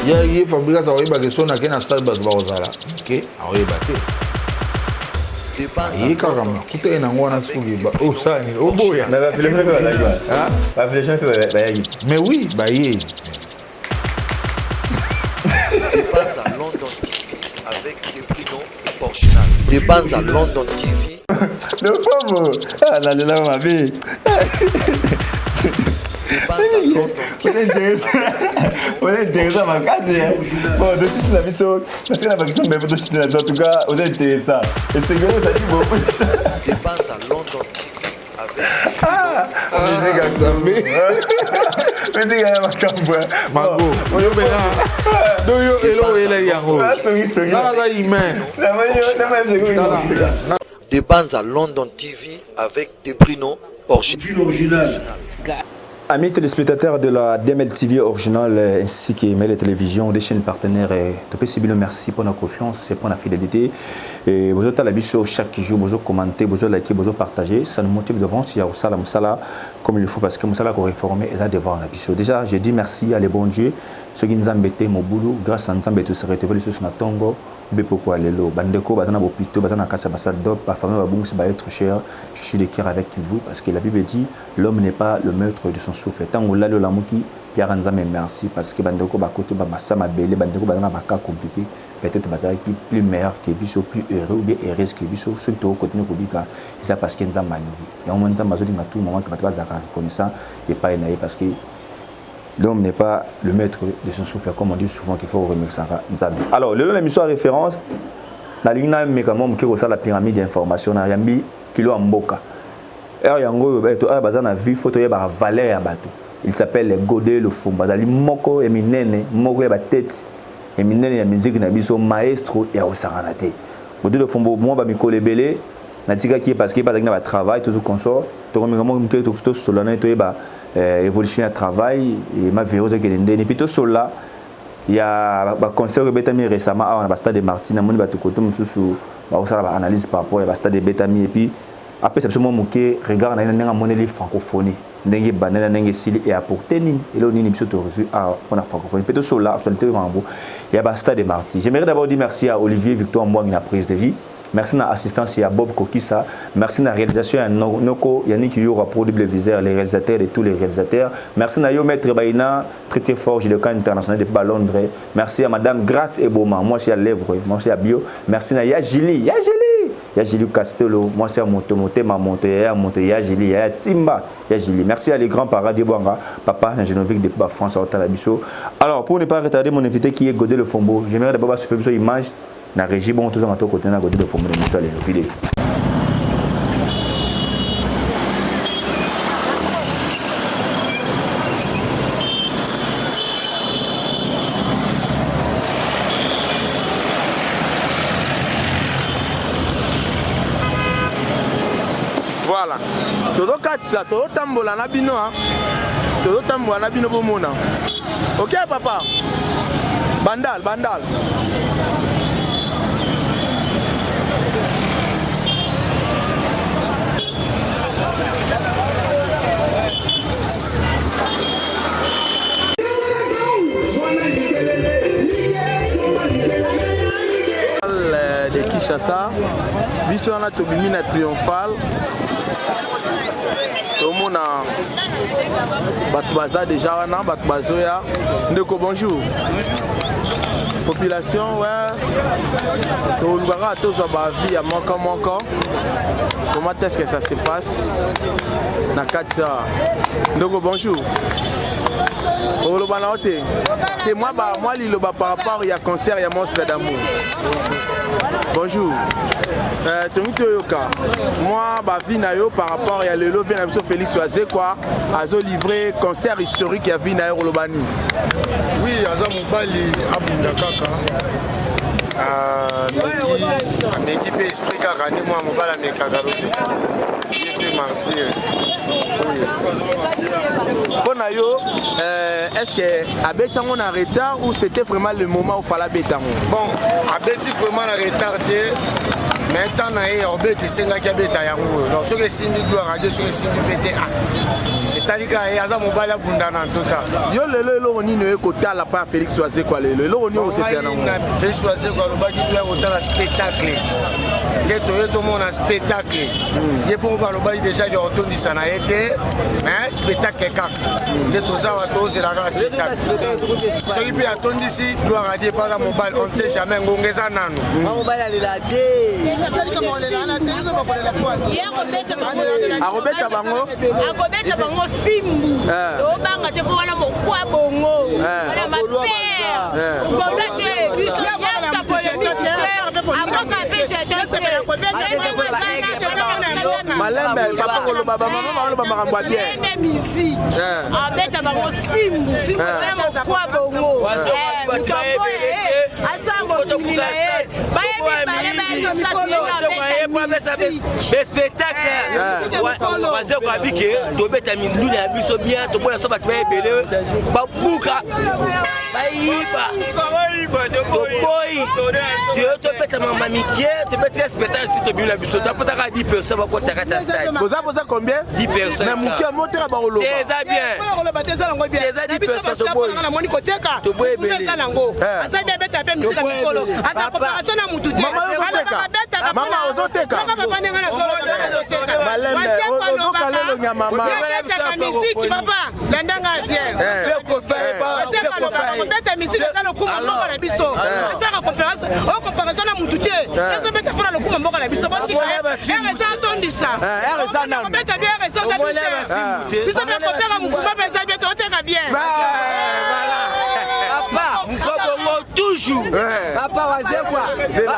Ye Fabregas akoyeba ke soki nake na stade bato bakozala moke, akoyeba te. Aye kaka makuta ye nango wana soki osala nini oboya. Mais ba mpe bazalaki wana. Ba mpe bayaki. Mais oui, baye. Debanza London TV avec des prénoms original. Debanza London TV. Le pauvre, ah, nalela mabe. Oza intéressant makasi. Bon, dossier na biso, natika na bakisa mbembe dossier na biso. En tout cas, oza intéressant. Esengeli ozali beaucoup. Debanza London TV avec Ah, musique ya Nzambe. Musique ya makambo. Mango. Oyo mena. Do yo eloko oyelaki yango. Songi songi. Nga naza humain. Debanza London TV avec des Bruno original. Amis téléspectateurs de la DML TV originale ainsi que Mele Télévision, des chaînes partenaires, topesi bino merci pour la confiance et pour la fidélité. Et vous êtes à la biso chaque jour, vous commentez, vous likez, vous partagez. Ça nous motive devant, il y a mosala mosala comme il faut parce que mosala qu'on réformer et là devant la biso. Déjà, j'ai dit merci à les bons Dieu, ceux qui nous ont embêtés, mon boulot, grâce à Nzambe tout se retrouver sur na tongo. Bepoko lelo bandeko baza na bopito, baza na kati ya basale d'op, bafamille babungisi ba être cher. Je suis de cœur avec vous parce que la Bible dit: l'homme n'est pas le maître de son souffle. Ntango olali, olamuki, piaka Nzambe merci, parce que bandeko bakoti bamasa mabele, bandeko baza na bacas compliqué, peut-être bazalaki plus meilleur que biso, plus heureux ou bien heureuse que biso. Soki tokocontinuer kobika, eza parce que Nzambe alingi yango. Mo Nzambe azolinga tout moment ke bato bazalaka reconnaissant epai na ye, parce que l'homme n'est pas le maître de son souffle, comme on dit souvent qu'il faut remercier Nzambe. Alors, lelo na émission ya référence, nalingi nameka mwa moke kosala pyramide d'information. Na yambi kilo ya mboka heure yango oyo, bato oyo baza na vie, faut toyebaka valeur ya bato. Il s'appelle Godé Lofombo, azali moko ya minene, moko ya batete ya minene ya musique na biso, maestro ya kosangana te. Godé Lofombo, mwa bamikolo ebele natikaki ye parce que bazalaki na batravail toujours consort. Tokomeka moko moke tosolola na ye, toyeba évolution ya travail mavero tokende ndeni, puis tosolola ya baconcert oyo ebetami récemment awa na bastade de Martyrs. Namoni bato koto mosusu bakosala baanalyse par rapport ya bastade ebetami, et puis apesa biso mwa moke regard na ye na ndenge amoneli francophonie, ndenge ebandeli na ndenge esili, e apporte nini, eloko nini biso torejouir awa mpona francophonie, mpe tosolola actualité makambo ya bastade de Martyrs. J'aimerais d'abord dire merci à Olivier Victor Mbwangi na prise de vie. Merci na assistance ya Bob Kokisa. Merci na réalisation ya Noko Yannick Yura pour Double Viseur, les réalisateurs de tous les réalisateurs. Merci na yo Maître Baïna, très très fort, j'ai le camp international de Londres. Merci à Madame Grâce Eboma, moi c'est à Lèvres, moi c'est à Bio. Merci na Yajili, Yajili, Yajili Castello, moi c'est à Moto, Moto, Moto, Ya Moto, Yajili, Ya Timba, Yajili. Merci à les grands-parents de Bouanga, papa Geneviève de France, Biso. Alors, pour ne pas retarder mon invité qui est Godé Lofombo, j'aimerais d'abord faire une image na régie. Bon, tozonga to côté na Godé Lofombo na émission ya lelo vidéo. Voilà, tozokatisa, tozotambola na bino, tozotambola na bino, bomona. Ok papa, Bandal, Bandal. De Kinshasa, biso wana tobimi na Triomphal, tomona bato baza déjà wana, bato bazoya. Ndeko, bonjour. Population, ouais, tolukaka tozwa baavis ya moko moko. Comment est-ce que ça se passe na kati awa? Ndeko, bonjour. Oloba na yo te te, mwa mwa liloba par rapport ya concert ya Monstre d'Amour. Bonjour. Tongi toyoka mwa baavis na yo par rapport ya lelo vieux na biso Félix Wazekwa azolivre concert historique ya vie na yo. Koloba nini? Oui, aza mobali, abunda kaka, ameki, ameki mpe esprit kaka nde mwa mobali amekaka, lobi ye mpe martyr oyo. Mpo na yo, est ce que abeti yango na retard ou c'était vraiment le moment où fallait abeta yango? Bon, abeti vraiment na retard te, mais temps na ye ya obeta esengaki abeta yango oyo. Donc soki esimbi, gloire à Dieu. Soki esimbi mpe te, ah. Etali kaka ye, aza mobali, abunda na ntota. Yo lelo, eloko nini oye kotala pa Félix Wazekwa lelo? Eloko nini okosepela nango? Félix Wazekwa alobaki toya kotala spectacle, nde toye tomona spectacle. Ye mpo moko alobaki déjà ke otondisa na ye te, mais spectacle kaka nde toza wa, tozela kaka spectacle. Soki mpe atondisi, gloire à Dieu, mpo aza mobali, on ne sait jamais, ngonga eza nanu. Akobeta bango. Akobeta bango fimbu. Tobanga te, mpo wana mokwa bongo wana mapere okolwa te. Biso yaka polémique te, akoka mpe jeton te. Malembe, papa koloba, bamama baoloba makambo ya bien. Nde musique, abeta bango fimbu fimbu wana mokwa bongo. Moto aboye asala mokili na ye, bayebi bale bayebi. Spectacle Wazekwa abike, tobeta mindule ya biso bien, tomona so bato baebele babuka bayiba, toboyi. Toyo tobeta mama mike, tobetika spectacle si tobimi na biso, topesaka 10 personnes bakota kati ya stade. Boza boza combien? 10 personnes. Mais moke moteka bakoloba. Eza bien. Koloba te, eza nango bien. Eza 10 personnes, toboyi. Namoni koteka. Toboyi ebele. Eza nango, asali abeta mpe misika mikolo, aza comparaison na mutu te. Mama, ozoteka? Mama, ozoteka? Papa, ndenge nazolobaka. Malembe, ozoka lelo nyamama. Abetaka misiki, papa, landanga bien. Aseka alobaka kobeta misiki eza lokumu mboka na biso. Asalaka comparaison oyo, comparaison na mutu te, ezobeta mpona lokumu mboka na biso. Botika eza atondisa. Eza nanu. Kobeta bien, eza oza biso mpe koteka mofuma mpe eza bien, toteka bien. Bongo toujours. Papa Wazekwa,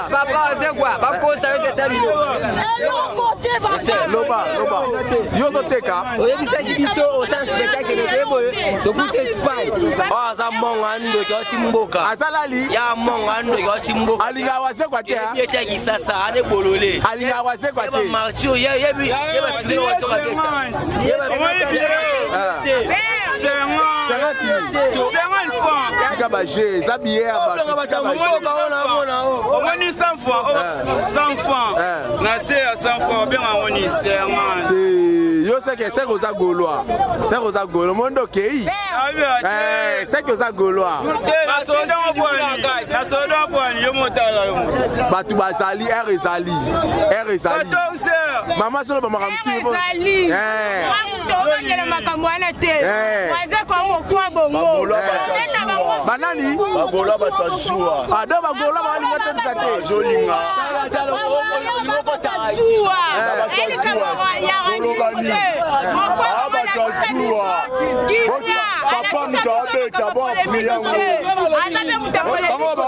papa Wazekwa, bakosa yo te, tali. Eloko te, papa. Loba, loba, yo ozoteka. Oyebisaki biso osala spectacle te boye, tokuti Espagne. Oyo aza mongo andoki auti mboka. Azalali. Ya mongo andoki auti mboka. Alingaka Wazekwa te. Yebi ete ya Kisasa ane bolole. Alingaka Wazekwa te. Yeba martyr, yebi yeba fili Wazekwa beta. Tika baje, eza billet ya bato. Omoni 100 fois, 100 francs na se ya 100 francs, obenga yango ni 50. Te, yo seke seke oza Gaulois, seke oza Gaulois, mondo okei seke oza Gaulois. Na soda bwani, yo motala yo. Bato bazali, aire ezali, aire ezali. Mama, solo makambo. Ezali tobangela makambo wana te. Wazekwa mokwa bongo. Banani? Bagola, bato azuwa. Ado Bagola balinga tobisa te. Azolinga. Zuwa. Koloba nini? Bato azuwa. Papa, moto abeta bo apui yango. Aza mpe moto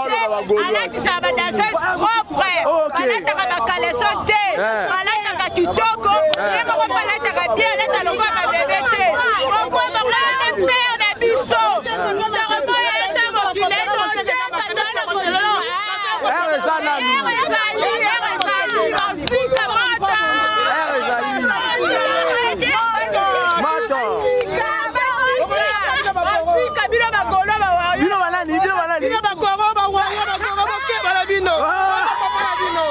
alatisaka badanseuse propre, balataka bacaleçon te, balataka kitoko. Ye moko mpe alataka bien, alata lokola babebe te. Mokwa bango wana père na biso, eza mokili. Ere eza nanu. Ezali, ezali basika mata. Mata. Basika bino bagolo bawayo. Bino banani? Bino banani? Bino bakoro bawayo, bakoro bokeba na bino, papa na bino.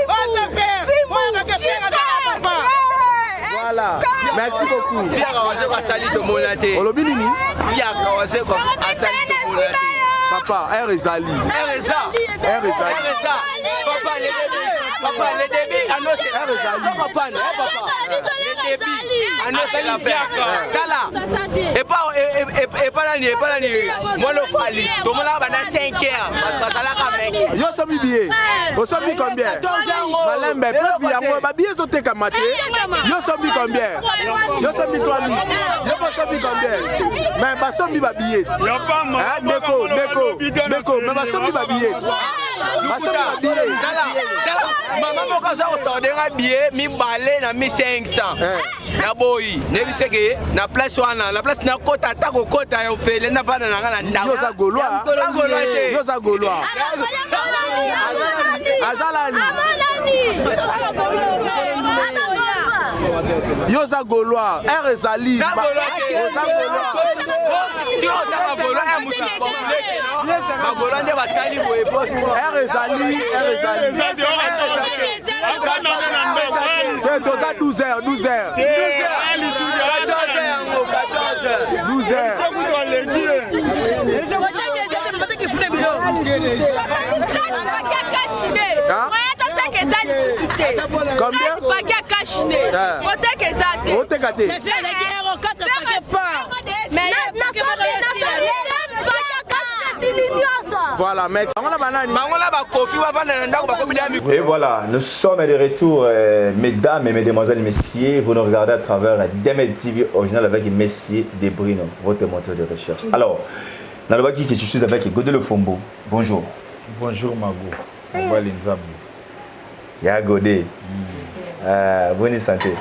Oza père, papa. Voilà, merci beaucoup. Piaka Wazekwa asali, tomona te. Olobi nini? Piaka Wazekwa asali, tomona te. Papa, aire ezali. Aire eza. Aire ezali. Aire eza, papa. Le début, papa, le début annonce. Sans comprendre, eh, papa, le début annonce la fin. Tala, epa epa nani, epa nani, mwana ofali, tomonaka banda 5 heures, bato bazalaka meke. Yo osombi billet, osombi combien? Malembe, preuve yango, babillet ezotekama te. Yo osombi combien? Yo osombi 3000. Yo mpo osombi combien? Mais basombi babillet. Ndeko, ndeko, ndeko, mais basombi babillet, basombi babillet. Mama moko aza kosordenga billet mibale na 1500. Naboyi, nayebi seke na place wana, na place nakota, ata kokota ya ofele, navanda na nga na ndako. Yo oza Gaulois? Gaulois te. Yo oza Gaulois? Azalani. Yo oza Gaulois? Aire ezali. Oza Gaulois? Bagaulois ya mosusu bakuleke, bagaulois nde basali boye. Aire ezali, aire ezali te. Toza 12 heures, 12 heures. Combien? Paquet cash-nez. Koteka eza te. Oteka te. Voilà, mais bango na banani? Bango na ba Kofi bavanda na ndako bakomi da Et voilà, nous sommes de retour, mesdames et mesdemoiselles, messieurs. Vous nous regardez à travers DML TV original avec Messier Debrino, votre moteur de recherche. Alors, nalobaki que je suis avec Godé Lofombo. Bonjour. Bonjour Mago. Mobali Nzambe. Ya Godé. Bonne santé.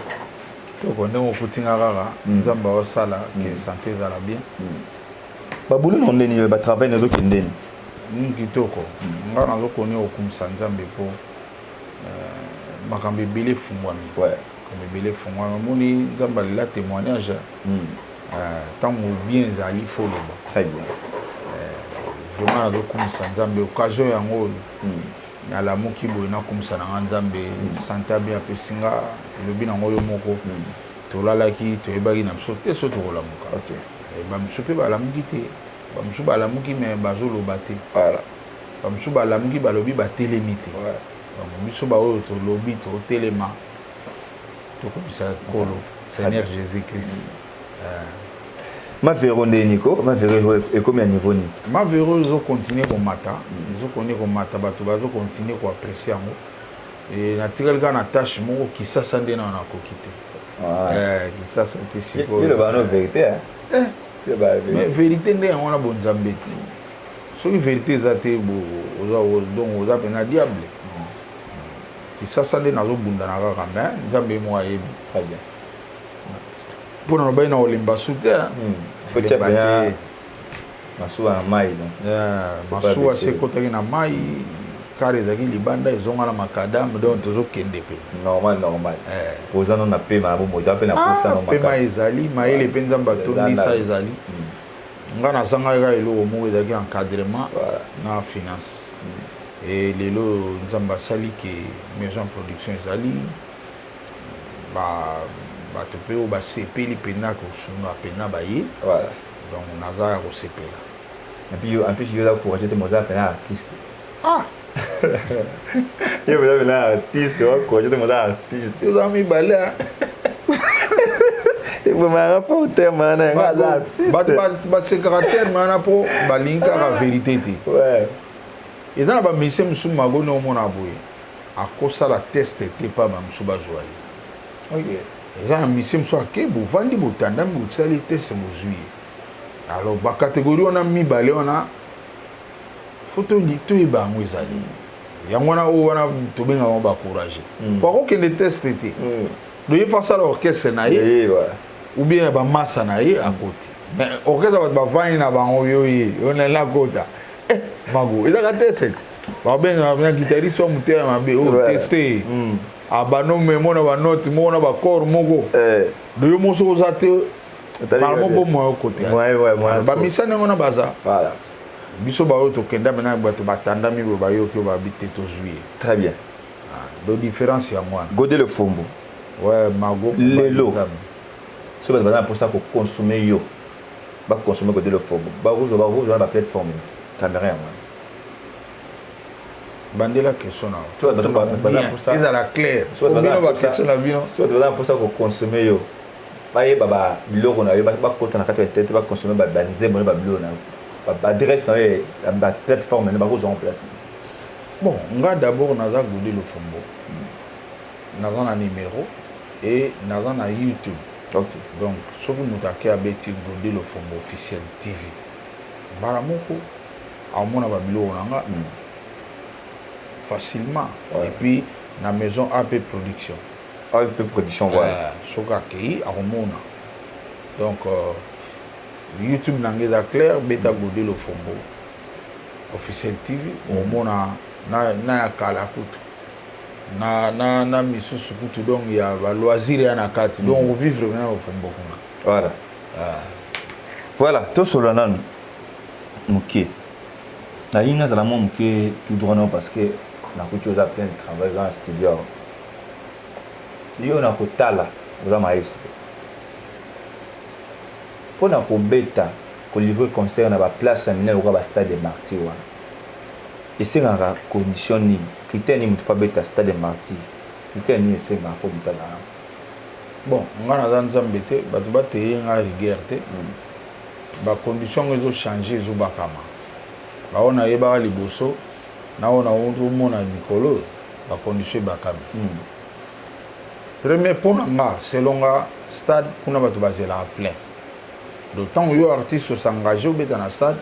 Kitoko ndenge okuti nga kaka Nzambe aosala ke santé ezala bien. Babulu na ndeni ba travail nazo kendeni. Kitoko. Nga nazokoni okumisa Nzambe po makambo ebele efungwami. Makambo ebele efungwami. Omoni Nzambe alela témoignage. Ntango bien ezali faut loba. Très bien. Vraiment nazokumisa Nzambe occasion yango oyo. Nalamuki boye nakumisa na nga Nzambe santé bien apesi nga elobi nango yo moko. Tolalaki toyebaki na biso te so tokolamuka. Bamosusu mpe balamuki te. Bamosusu balamuki mais bazoloba te. Bamosusu balamuki balobi batelemi te. Donc biso baoyo tolobi totelema tokomisa Nkolo Seigneur Jésus-Christ. Ma Vero nde niko, ma Vero ekomi à niveau ni. Ma Vero ezo continuer komata, ezo continuer komata bato bazo continuer ko apprécier yango. Et natikali kaka na tâche moko Kisasa nde na nakoki te. Kisasa te sikoyo. Yo ba no vérité hein. Mais vérité nde yango wana bonzambe ti. Soki vérité eza te bo oza donc oza pena diable. Kisasa nde nazobundana kaka mais Nzambe moko ayebi. Très bien. Mpona lobai na kolemba su te. Faut tia bien masuwa na mai donc. Masuwa se ekotaki na mai, kar ezalaki libanda ezonga na makadame donc tozokende mpe. Normal normal. Oza no na pema na bomoi, toza mpe na posa no makasi. Pema ezali, mayele mpe Nzambe atondisa ezali. Nga nazangaki kaka eloko moko ezalaki encadrement na finance. Et lelo Nzambe asali ke maison ya production ezali. Bato mpe oyo basepeli mpenza kosunga mpenza baye. Donc naza ya kosepela. Et puis en plus yo oza courageux te, mais oza mpenza artiste. Yo oza mpenza artiste, oza courageux te, mais oza artiste. Toza mibale. Ebomaka fort terme wana, yango aza artiste. Bato basekaka terme wana mpo balingi kaka vérité te. Eza na ba musicien mosusu magoni omona boye akosala test te pa ba mosusu bazwa ye. Eza na musicien mosusu ake bovandi botandami bosali test bozwi ye. Alors ba catégorie wana mibale wana faut toyeba yango ezali. Yango wana oyo wana tobengaka bango ba courageux. Po akokende test te. Donc ye faut asala orchestre na ye ou bien ba massa na ye akoti. Mais orchestre bato bavandi na bango yo ye yo na nakota. Mago ezaka test te. Babenga na guitariste wa motema mabe oyo teste. Abano memo na ba note moko na ba corps moko. Donc yo moko soki oza te normalement bo moyo kote. Ba misana yango na baza. Biso ba oyo tokenda mena bato batandami boye bayoki oyo babi te tozwi ye. Très bien. Donc différence yango wana. Godé Lofombo. Ouais, Mago. Lelo. Soki bato baza na mposa ko consommer yo. Ba consommer Godé Lofombo. Ba rouge ba rouge wana ba plateforme. Caméra yango wana. Bandela question na yo. Ezala clair. Bino ba question na bino. Soki bato baza na mposa ko consommer yo. Bayeba ba biloko na yo, bakota na kati ya internet, ba consommer ba nzembo na ba biloko na yo. Ba adresse na yo, ba plateforme na bakozwa en place. Bon, nga d'abord naza Godé Lofombo. Naza na numéro et naza na YouTube. Donc soki moto ake abeti Godé Lofombo officiel TV. Mbala moko amona ba biloko na nga facilement. Et puis na maison AP Production. AP Production, voilà. Soki akei akomona. Donc YouTube na nga eza clair, beta Godé Lofombo officiel TV, omona na ya kala kutu. Na misusu kutu donc ya ba loisir ya na kati. Donc on vivre na Lofombo kuna. Voilà. Voilà, tosolola nanu moke. Nalingi nazala mwa moke tout droit non parce que nakuti oza plein de travail oza na studio awa. Yo na kotala oza maestro. Mpo na kobeta, kolivrer concert na ba place ya minene lokola ba stade des Martyrs wana. Esengaka condition nini? Critère nini moto faut abeta stade des martyrs? Critère nini esengaka mpo moto azala na? Bon, nga naza Nzambe te, bato bateye nga rigueur te. Ba conditions yango ezo changer, ezo bakama. Ba oyo nayebaka liboso na oyo nazo mona mikolo oyo, ba conditions ebakami. Premier mpo na nga, selon nga, stade kuna bato bazelaka plein. Donc ntango yo artiste osengage obeta na stade,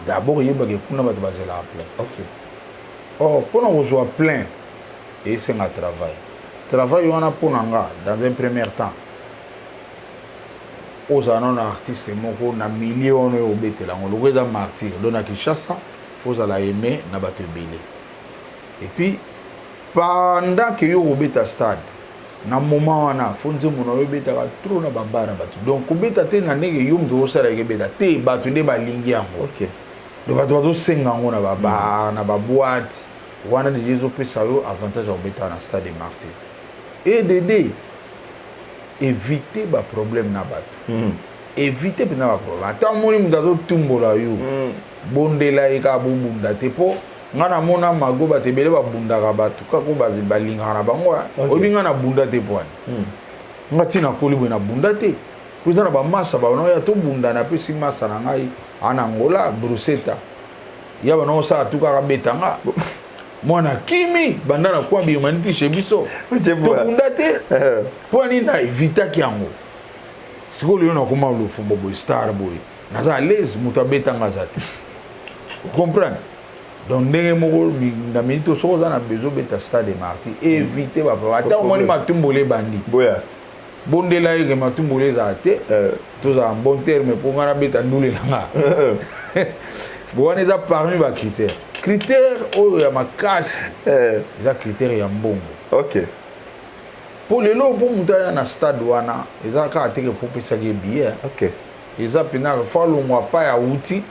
d'abord yebaka kuna bato bazelaka plein. Or mpona kozwa plein esenga travail. Travail wana, mpo na nga, dans un premier temps, ozala nano na artiste moko na milieu wana oyo obetela yango, loko eza martyr. Donc na Kinshasa, faut ozala aimé na bato ebele. Et puis pendant que yo kobeta stade, na moment wana, faut nzembo na yo ebetaka trop na babar na bato. Donc kobeta te na ndenge yo moto osalaka ebeta te, bato nde balingi yango. Donc bato bazosenga yango na babar, na baboîte wana, déjà ezopesa yo avantage ya kobeta na stade de martyr. Edd éviter baproblème na bato, éviter mpenza baproblème. Ata omoni moto azotumbola yo, bondela ye kaka, bobunda te. Mpo nga namona mago, bato ebele babundaka bato kaka oyo balingaka na bango. Oyebi, nga nabunda te. Po ani nga ntina koli boye, nabunda te. Po eza na bamasa bana oya tobunda, napesi masa na ngai ana Angola bruseta ya bana osala tu kaka beta nga mwana kimi banda na kwa bimani ti chez biso, tobunda te. Mpo ani na evitaki yango. Sikoyo lelo nakoma Lofombo boye, star boye, naza à l'aise, moto abetanga aza te, comprendre? Donc ndenge moko na minute, soki oza na besoin obeta stade de martyr, évite bapapa. Ata omoni matumboli ebandi, bondela ye ke matumboli ezala te, tozala en bon terme, mpo ngai nabeta ndule na nga. Bo wana eza parmi bacritère. Critère oyo ya makasi eza critère ya mbongo. Mpo lelo, mpo moto aya na stade wana, eza kaka te ke faut opesaki ye billet. Eza mpena faut alongwa pa ya wuti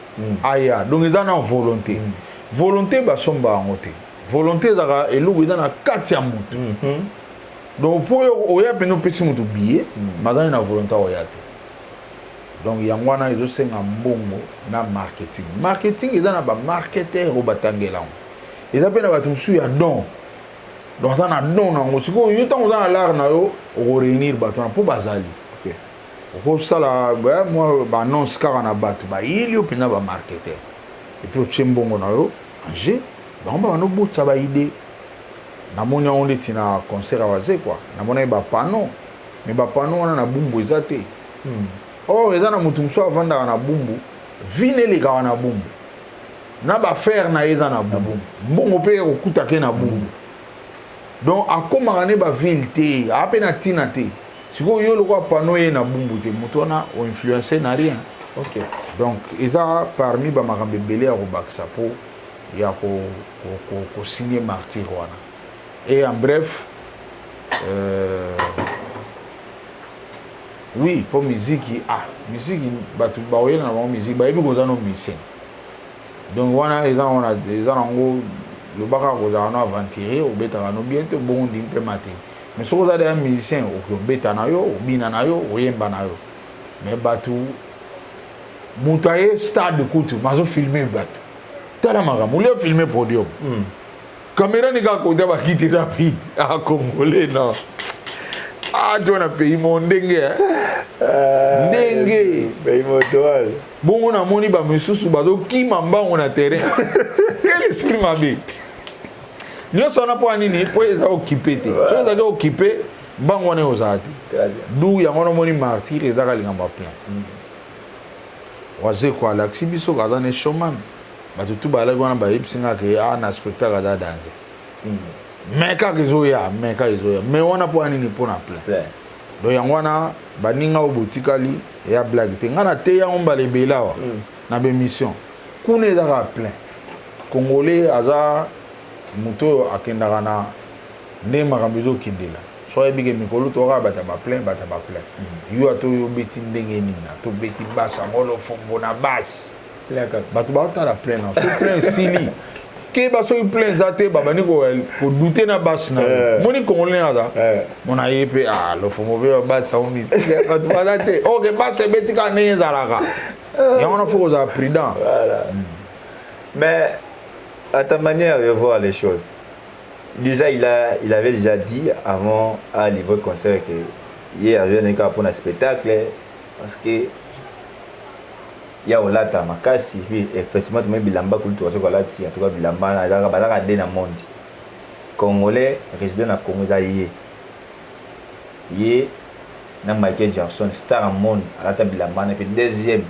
aya. Donc eza na volonté. Volonté basomba yango te. Volonté ezalaka eloko eza na kati ya motu. Donc mpo oyo oya mpena, opesi motu billet, mazali na volonté oya te. Donc yango wana ezosenga mbongo na marketing. Marketing eza na bamarketer oyo batangela yango, eza mpe na bato mosusu ya don. Donc aza na don nango. Sikoyo yo, ntango oza na lare na yo, okoréunir bato wana mpo bazali, okosala mwa baannonce kaka na bato bayeli yo mpenza bamarketer, et puis otie mbongo na yo en jeu, bango babanda obotisa baidée. Namoni yango ndeti na concert ya Wazekwa, namonaki bapanneau, mais bapanneau wana na Bumbu eza te. Or eza na motu mosusu avandaka na Bumbu, vine elekaka na Bumbu, na baaffaire na ye eza na Bumbu, mbongo mpe okutake na Bumbu. Donc akomaka ne baville te, aa mpe na ntina te. Sikoyo yo lokola panneau ye na Bumbu te, moto wana oinfluence na rien. Donc eza parmi bamakambo ebele ya kobakisa mpo ya kosigne martyr wana. Et en bref, oui, mpo miziki, ah, miziki, bato bakoyela na bango miziki, bayebi koza no musicien. Donc wana eza wana, eza nango lobaka kozala no aventurier, obetaka no bien te, bongo ndimi mpe ma te. Mais soki oza deya musicien, okoki obeta na yo, obina na yo, oyemba na yo. Mais bato, moto aye stade kutu bazofilme bato, tala makambo, olia filme podium, caméra ni kaka kota, bakiti eza vide. Ah, congolais, non, ah, to na pays mo ndenge ndenge bongo. Namoni bamisusu bazokima mbango na terrain, quel esprit mabe nyonso wana! Mpo ya nini? Mpo eza okipe te. Soki ezalaki okipe, mbango wana ozala te. Du yango namoni martyr ezaka likambo ya plein. Wazekwa alakisi biso aza ne showman. Bato tu bazalaki wana bayebisi nga ke a na spectacle aza danger, mais kaka ezoya, mais kaka ezoya, mais wana mpo ya nini? Mpo na plein. Donc yango wana, baninga oyo botikali, eya blague te. Ngai nateyi yango mbala ebele awa na bémission. Kuna eza kaka plein. Congolais aza moto oyo akendaka na ndenge makambo ezokendela. So ayebi ke mikolo toka bato baplein, bato baplein, yo ata oyo obeti ndenge nini, ata obeti basi yango Lofombo na basi, bato baotala plein na so plein esili. Keba, soki plein eza te, babandi kodouter na basi na yo. Moni congolais aza mona ye mpe Lofombo mpe basi yango, bato baza te. Ok, basi ebeti kaka ndenge ezalaka. Yango wana faut kozala prudent. Mais À ta manière de voir les choses, déjà il avait déjà dit avant à livrer concert que ye azwi kaka mpona spectacle, parce que ya olata makasi. Puis effectivement, tomoni bilamba kulutu basoki alati. En tout cas, bilamba bazalaka nde na monde congolais résident na Congo, eza ye, ye na Michael Jackson, star en monde alata bilamba wana. Mpe deuxième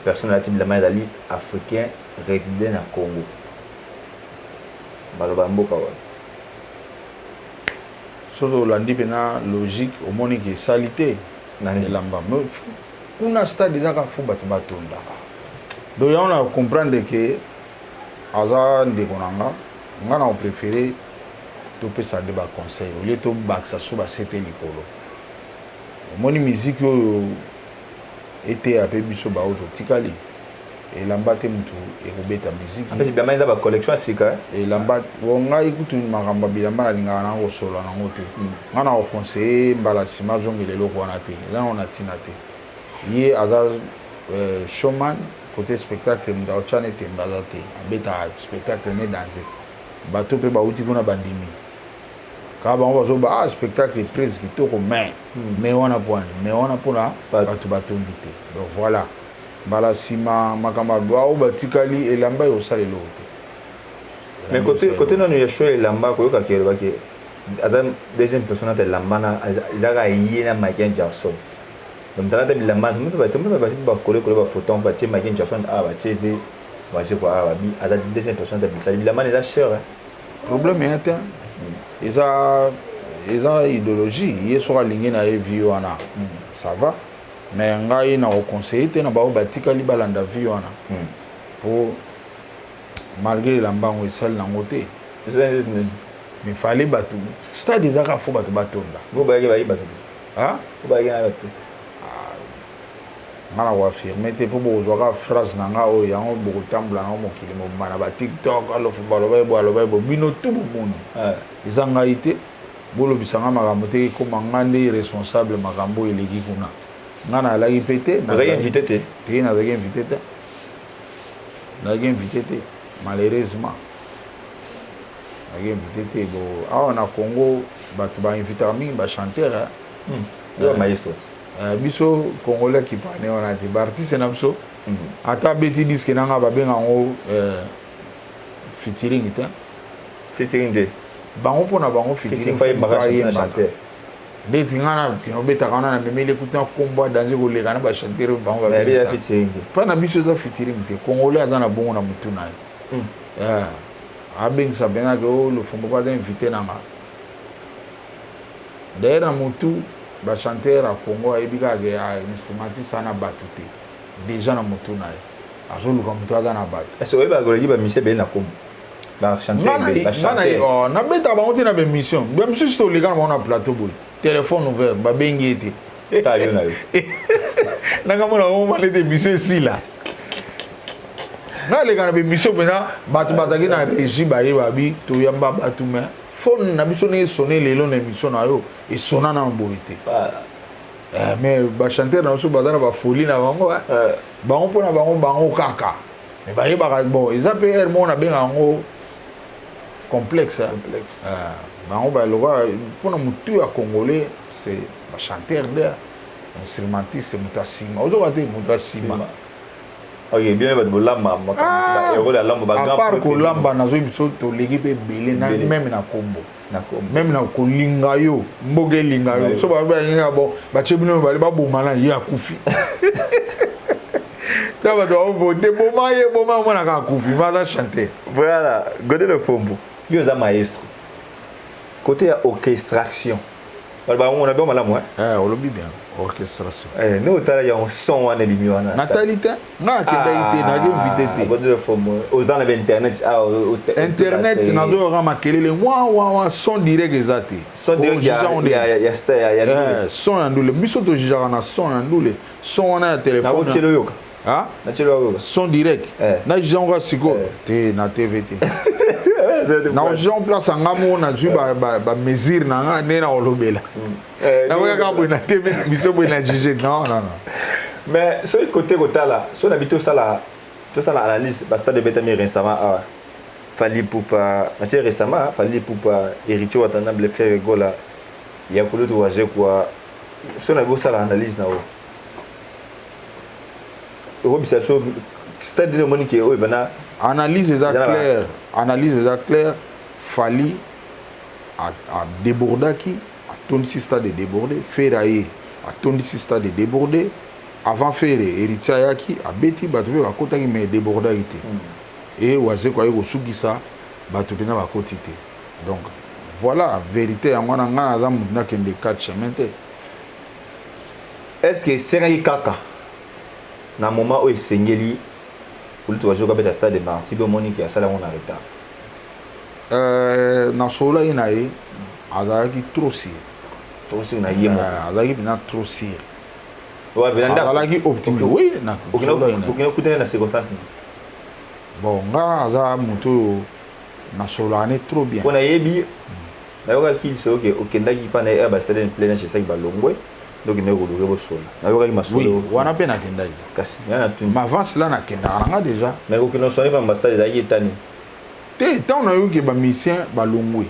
personne alati bilamba ezali africain résident na Congo. Baloba mboka wana. Soki olandi mpena logique, omoni ke esali te elamba. Kuna stade ezaka fu bato batondaka. Donc yango na comprendre ke aza ndeko na nga. Nga na kopréféré topesa nde baconseil au lieu tobakisa so basete likolo. Omoni, miziki oyo eteya mpe biso baoyo totikali, elamba te mutu ekobeta miziki. Bilamba eza bacollection ya sika. Elamba bo, ngai kutu makambo ya bilamba nalingaka nango kosolola nango te. Ngai na koconseille, mbala nsima azongela eloko wana te, eza nango na ntina te. Ye aza showman. Côté spectacle, moto aotya ne tembe aza te, abetaka spectacle ne danse. Bato mpe bauti kuna bandimi kaka bango bazoba: "Ah, spectacle prise kitoko." Mais wana po wani, mais wana mpona bato batondi te. Donc voilà, mbala nsima makambo oyo batikali, elamba ekosala eloko te. Mais côté nano ya show, elamba koyokaki elobaki aza deuxième personne ata elamba na ezaka ye na Michael Jackson. Donc tala ata bilamba bakolekole bafoto, batie Michael Jackson awa, batie ve batie kwa awa, babi aza deuxième personne ata bisali bilamba na eza cher. Problème eya te, eza idéologie. Ye soki alingi na ye vie wana, ça va, mais ngai na koconseille te na bango batikali balanda vie wana, po malgré elamba yango esali nango te, mais fallait bato, stade ezaka fo bato batonda. Ah? Nga na koaffirme te, mpo bokozwaka phrase na nga oyo, yango bokotambola nango mokili mobima na baTikTok. Alofu baloba ye bo, aloba ye bo, bino tu bomoni eza ngai te. Bolobisa nga makambo te, ekóma nga nde responsable. Makambo oyo eleki kuna, nga nayalaki mpe te. Ozalaki invité te? Te, nazalaki invité te, nazalaki invité te, malheureusement nazalaki invité te. Bo awa na Congo, bato bainvitaka mingi bachanteur. Maestro. Biso congolais kipane wana te, baartiste na biso ata abeti disque nanga, babenga yango featuring te. Featuring te. Bango mpona bango featuring ndeti nga na obetaka wana, na memeli ekuti na kombo ya danger koleka na bachanteur. Bango mpa na biso eza featuring te. Congolais aza na bongo na motu na ye, abengisa mpenzake o Lofombo mpo aza invité nanga. D'ailleurs, na motu bachanteur ya Congo ayebi kaka ke instrumentiste aza na bato te. Déjà na motu na ye azoluka moto aza na bato. Oyebaka koleki bamusicien ebele na kombo. Nabetaka bango te na baémission. Bamisusu toleka na bango na plateau boye, téléphone ouvert, babengi ye te. Nanga mona bango mana ete émission esila, nga aleka na baémission mpena. Bato bazalaki na régie, bayebabi toyamba bato, mais phone na biso ndenge esone lelo na émission na yo, esona nano boye te. Mais bachanteur na biso baza na bafolie na bango, bango mpona bango, bango kaka. Mais bayebaka, bon, eza mpe aire moko nabenga yango complexe. Bango baloka mpona motu ya congolais, c'est bachanteur nde instrumentiste, moto asima ozoka te, moto asima. Ok, bien, bato bolamba. À part kolamba, nazoyi biso toleki mpe ebele, même na kombo, même na kolinga yo, mboka elinga yo. So babenga bon, batie bino mibale, baboma na ye, akufi. Ta bato baovote boma ye, boma, omonaka akufi, ma aza chanteur. Voilà, Godé Lofombo, yo oza maestro côté ya orchestration. Baloba na malamu. Olobi bien, orchestration. Ne otala yango, son wana ebimi wana. Natali te, nga nakendaki te, naki invité te. Godé Lofombo, oza na bainternet? Internet nazoyoka makelele wa wa wa, son direct eza te. Son direct ya Son ya ndule, biso tojugeaka na son ya ndule, son wana ya telefone. Oyoka. Son direct na juge yango sikoyo te na TV te. Na juge place anga moko, nazwi bamesure na nga nde na kolobela. Nakoyaka boye na TV biso boye na juge, non, non, non. Mais soki côté kotala so na bi tosala analyse bastade ebetami récemment awa. Fally Ipupa assez récemment Fally Ipupa Héritier Watanabe Ferre Gola ya kulutu Wazekwa so na bosala analyse na yo okobisa biso stade nini omoni ke oyo bana analyse eza claire, analyse eza claire. Fally adébordaki, atondisi stade, débordé. Ferre aye, atondisi stade, débordé. Avant Ferre, Héritier ayaki, abeti, bato mpe bakotaki, mais débordaki te. E Wazekwa aye kosukisa, bato mpenza bakoti te. Donc voilà vérité yango wana. Ngai naza motu nakende 4 chemin te. Est ce que esengaki kaka na moment oyo esengeli kolutu Wazekwa abeta stade de Martyr mpe omoni ke asala yango na retard? Nasololaki na ye, azalaki trop sûr. Trop sûr na ye moko? Azalaki mpenza trop sûr, azalaki optimiste, oui. Okutani na circonstance nini? Bon, nga aza moto oyo nasololaka ne trop bien. Mpo nayebi, nayokaki lisolo ke okendaki mpa na ye, basale plein esaki balongwe, donc ndenge koluka bosola, nayokaki masolo. Wana mpe nakendaki. Kasi nga na tuni. Mais avance la nakendaka na nga déjà. Mais kokende oswani mpa bastade ezalaki etani? Te, ntango nayoki bamusicien balongwe,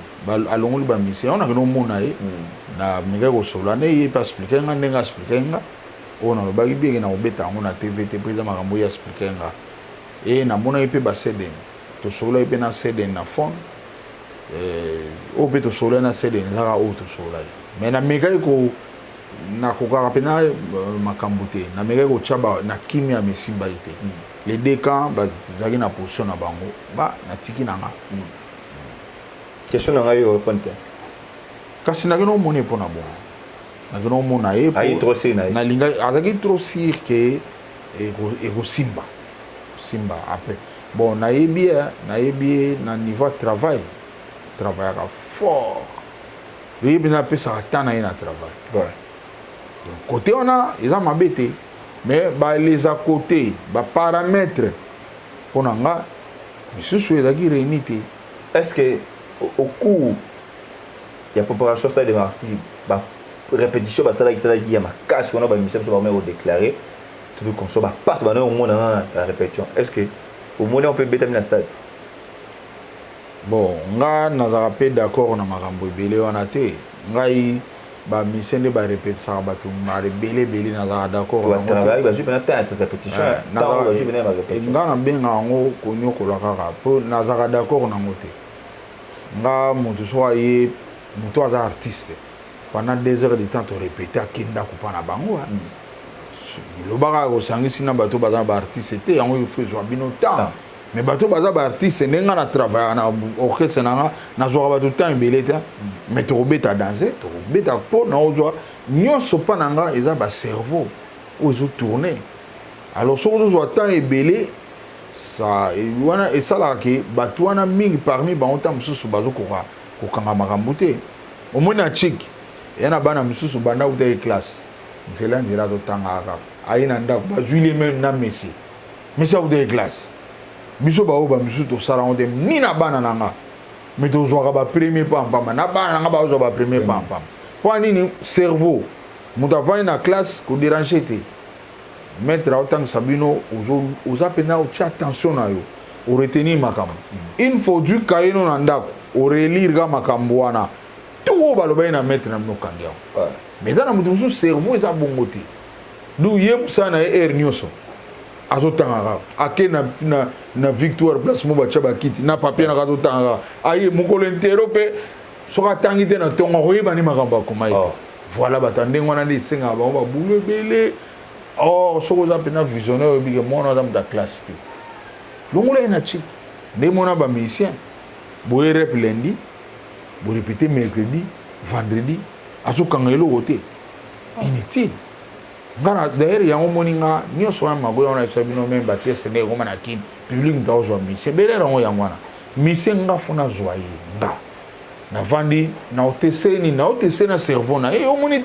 alongoli bamusicien yango, nakende omona ye, namekaki kosolola nde ye mpe aexpliquer nga ndenge aexpliquer nga oyo nalobaki bieke na kobeta yango na TV te, mpo eza makambo oyo aexpliquer nga. E namonaki mpe baseden, tosololaki mpe na seden na phone oyo mpe tosololaki na seden, ezaka oyo tosololaki. Mais namekaki ko nakokaka mpena makambo te, namekaki kotya na kimia, mais esimbaki te. Les deux camps bazalaki na position na bango, ba natiki na nga. Question na ngai, orépondre te. Kasi nakende omona ye mpo na bongo, nakende omona ye. Nalinga azalaki trop sûr ke ekosimba simba. Après, bon, nayebi ye na niveau ya travail, travaillaka fort, ye mpenza apesaka temps na ye na travail. Donc côté wana eza mabe te, mais les à côté, baparamètre mpo na nga misusu ezalaki réuni te. Est ce que au cours ya préparation stade de Martyr, barépétition basalaki salaki ya makasi wana, bamusicien biso bamai kodéclare tout consort, bapartout bana omona na répétition, est ce que omoni yango mpe ebetami na stade? Bon, nga nazalaka mpe d'accord na makambo ebele wana te. Ngai bamusicien nde barépétisaka bato ebele ebele, nazalaka d'accord. Bazwi mpena temps ya répétition? Nga nabenga yango konyokola kaka, mpo nazalaka d'accord nango te. Nga moto soki aye, moto aza artiste, pendant 2 heures de temps torépété, akenda kopa na bango, lobaka kosangisi na bato baza na baartiste te. Yango ifo ezwa bino temps, mais bato baza baartiste, ndenge nga na travaillaka na orchestre na nga, nazwaka bato temps ebele te, mais tokobeta danse, tokobeta mpo na ozwa nyonso. Mpa na nga eza bacerveau oyo ezotourne. Alors soki ozozwa temps ebele sa wana, esalaka ke bato wana mingi parmi bango ntango mosusu bazokoka kokanga makambo te. Omoni na chik eya na bana mosusu, banda kutaki classe, nzela nzela azotanga kaka, aye na ndako, bazwili même na mesi mesi akutaki classe. Biso baoyo bamisusu tosala yango te, ni na bana na nga, mais tozwaka bapremier pampamba na bana na nga, bazwa bapremier pampamba. Mpo nini? Cerveau, moto avandi na classe, kodéranger te. Maître aotangisa bino, oza mpenza otia attention na yo, oretenir makambo. Une fois ozwi kaye no na ndako, orelire ka makambo wana tout oyo balobaki na maître na bino, okangi yango. Mais eza na moto mosusu, cerveau eza bongo te. Du ye mosala na ye, heure nyonso azotanga kaka, ake na Victoire, place mo batya bakiti na papier naka, azotanga kaka. Aye mokolo intero mpe, soki atangi te na ntongo, akoyeba nde makambo akoma ye te. Voilà, bato ya ndenge wana nde esengaka bango babulu ebele. Or soki oza mpena visionnaire, oyebi ke mwana aza moto ya classe te, longola ye na chik. Nde mona bamusicien boye, rep lundi, borépété mercredi, vendredi, azokanga eloko te, inutile. Nga na d'ailleurs yango omoni nga nyonso wana, magoya wana esa bino même bateste ndenge ekoma na Kini, public moto akozwa musicien belere yango, yango wana musicien nga fo nazwa ye. Nga navandi na otese nini, na otese na cerveau na ye, omoni.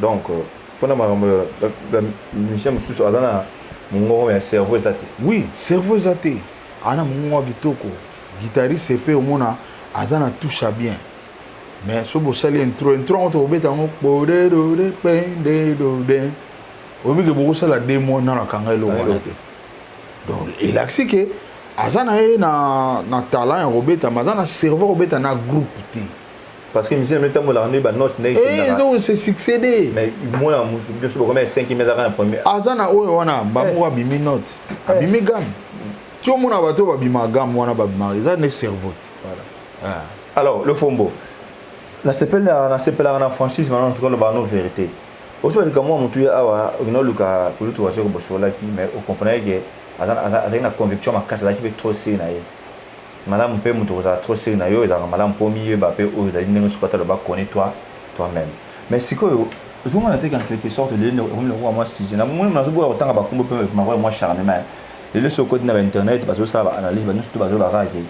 Donc pona makambo ba musicien mosusu aza na mongongo ya cerveau eza te. Oui, cerveau eza te. Aza na mongongo ya kitoko. Guitariste pe omona aza na touche ya bien. Mais soki bosali intro, intro yango tokobeta yango podedode pendedode. Oyebi ke bokosala deux mois nano akanga eloko wana te. Donc elakisi ke aza na ye na, na talent ya kobeta, mais aza na cerveau ya kobeta na groupe te. Parce que musicien na tambolaka nde ba notes ndenge Eh, ekendaka. donc c'est succédé. Mais mona mutu nyonso bokomi ya cinquième azaka na premier. Aza na oyo wana ba moko abimi note, abimi gamme. Ti omona bato oyo babima gamme wana babimaka eza nde cerveau te. Voilà. Ah. Alors le fombo nasepelaka nasepelaka na franchise maintenant en tout cas lobaka no vérité. Oso balika mwa mutu ya awa okenda oluka kulutu wa soko bosololaki mais okomprenaki ke azalaki na conviction makasi azalaki mpe trop seri na ye. Malamu mpe moto kozala trop sur na yo ezalaka malamu mpo omiyeba mpe oyo ozali ndenge Socrate aloba connais toi toi meme. Mais sikoyo ozo mona te qu'en quelque sorte lelo ekomi lokola mwa sujet na moni nazo boya kotanga ba kombo mpe makola mwa charnement lelo soki okoti na ba internet bazo sala ba analyse ba nyonso tout bazo loba kaka ke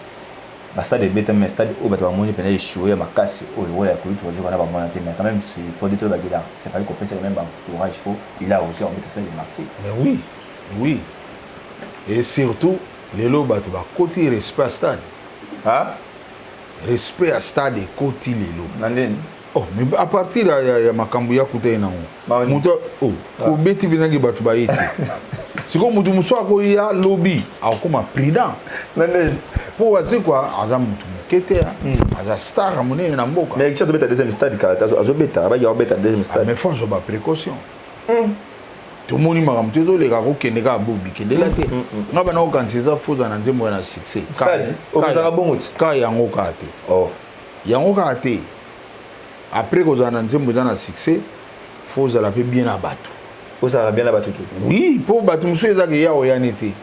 Ba stade ebetami mais stade oyo bato bamoni mpenza echoue ya makasi oyo lokola ya Kulutu Wazekwa na bamona te mais quand même il faut dire tolobaki là c'est fallait kopesa quand même ba courage mpo il a aussi obeta stade de martyr. Mais oui, oui. Et surtout lelo bato bakoti respect ya stade. Ah? Respect ya stade ekoti lelo. Na ndeni? Oh, mais à partir ya, ya, ya makambo ya kuta ye nango moto oh, kobeti mpenzaki bato baye te sikoyo moto mosusu akoya lobi akokoma prudent mpo wazekwa aza moto moke te aza star ya monene na mboka. Mais azobeta deuxième stade kala azobeta abaki akobeta deuxième stade. Mais faut azwa baprécaution. Tomoni makambo te ezoleka kokende kaka bobi kendela te. Nga bana kokanisa eza foza na nzembo ya na succès kaka yango kaka te, yango kaka te. Après kozala na nzembo eza na succès, faut ozala mpe bien na bato. Ozalaka bien na bato te? Oui, mpo bato mosusu ezaka eya oyani te,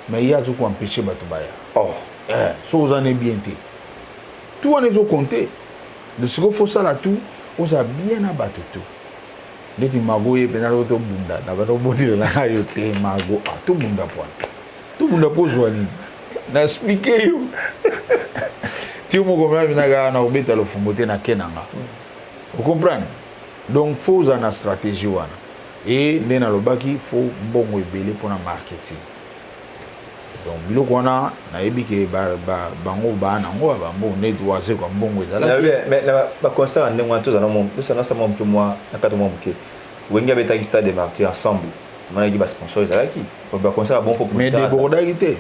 mais ye azo koempêche bato baya. Oh. Eh, so oza ne bien te, tout wana ezokonte. Sikoyo faut osala tout ozala bien na bato to ndeti Mago ye mpenza to tobunda na bato obondela na ngai yo te Mago. Ah, tobunda pwana tobunda mpo ozwa nini na explike yo ti moko mpenza mpenza kaka na kobeta lofumbo te na ke na nga ocomprendre. Donc faut ozala na stratégie wana e nde nalobaki faut mbongo ebele mpona marketing. Donc biloko wana nayebi ke bango baa nango bambongo neti Wazekwa mbongo ezalaki. Mais na baconcert ya ndenge wana tozala tozala mwa moke mwa na kati mwa moke Wenge abetaki stade de martyr ensemble, omonaki basponsor ezalaki baconcert ya bon fo. Mais débordaki te.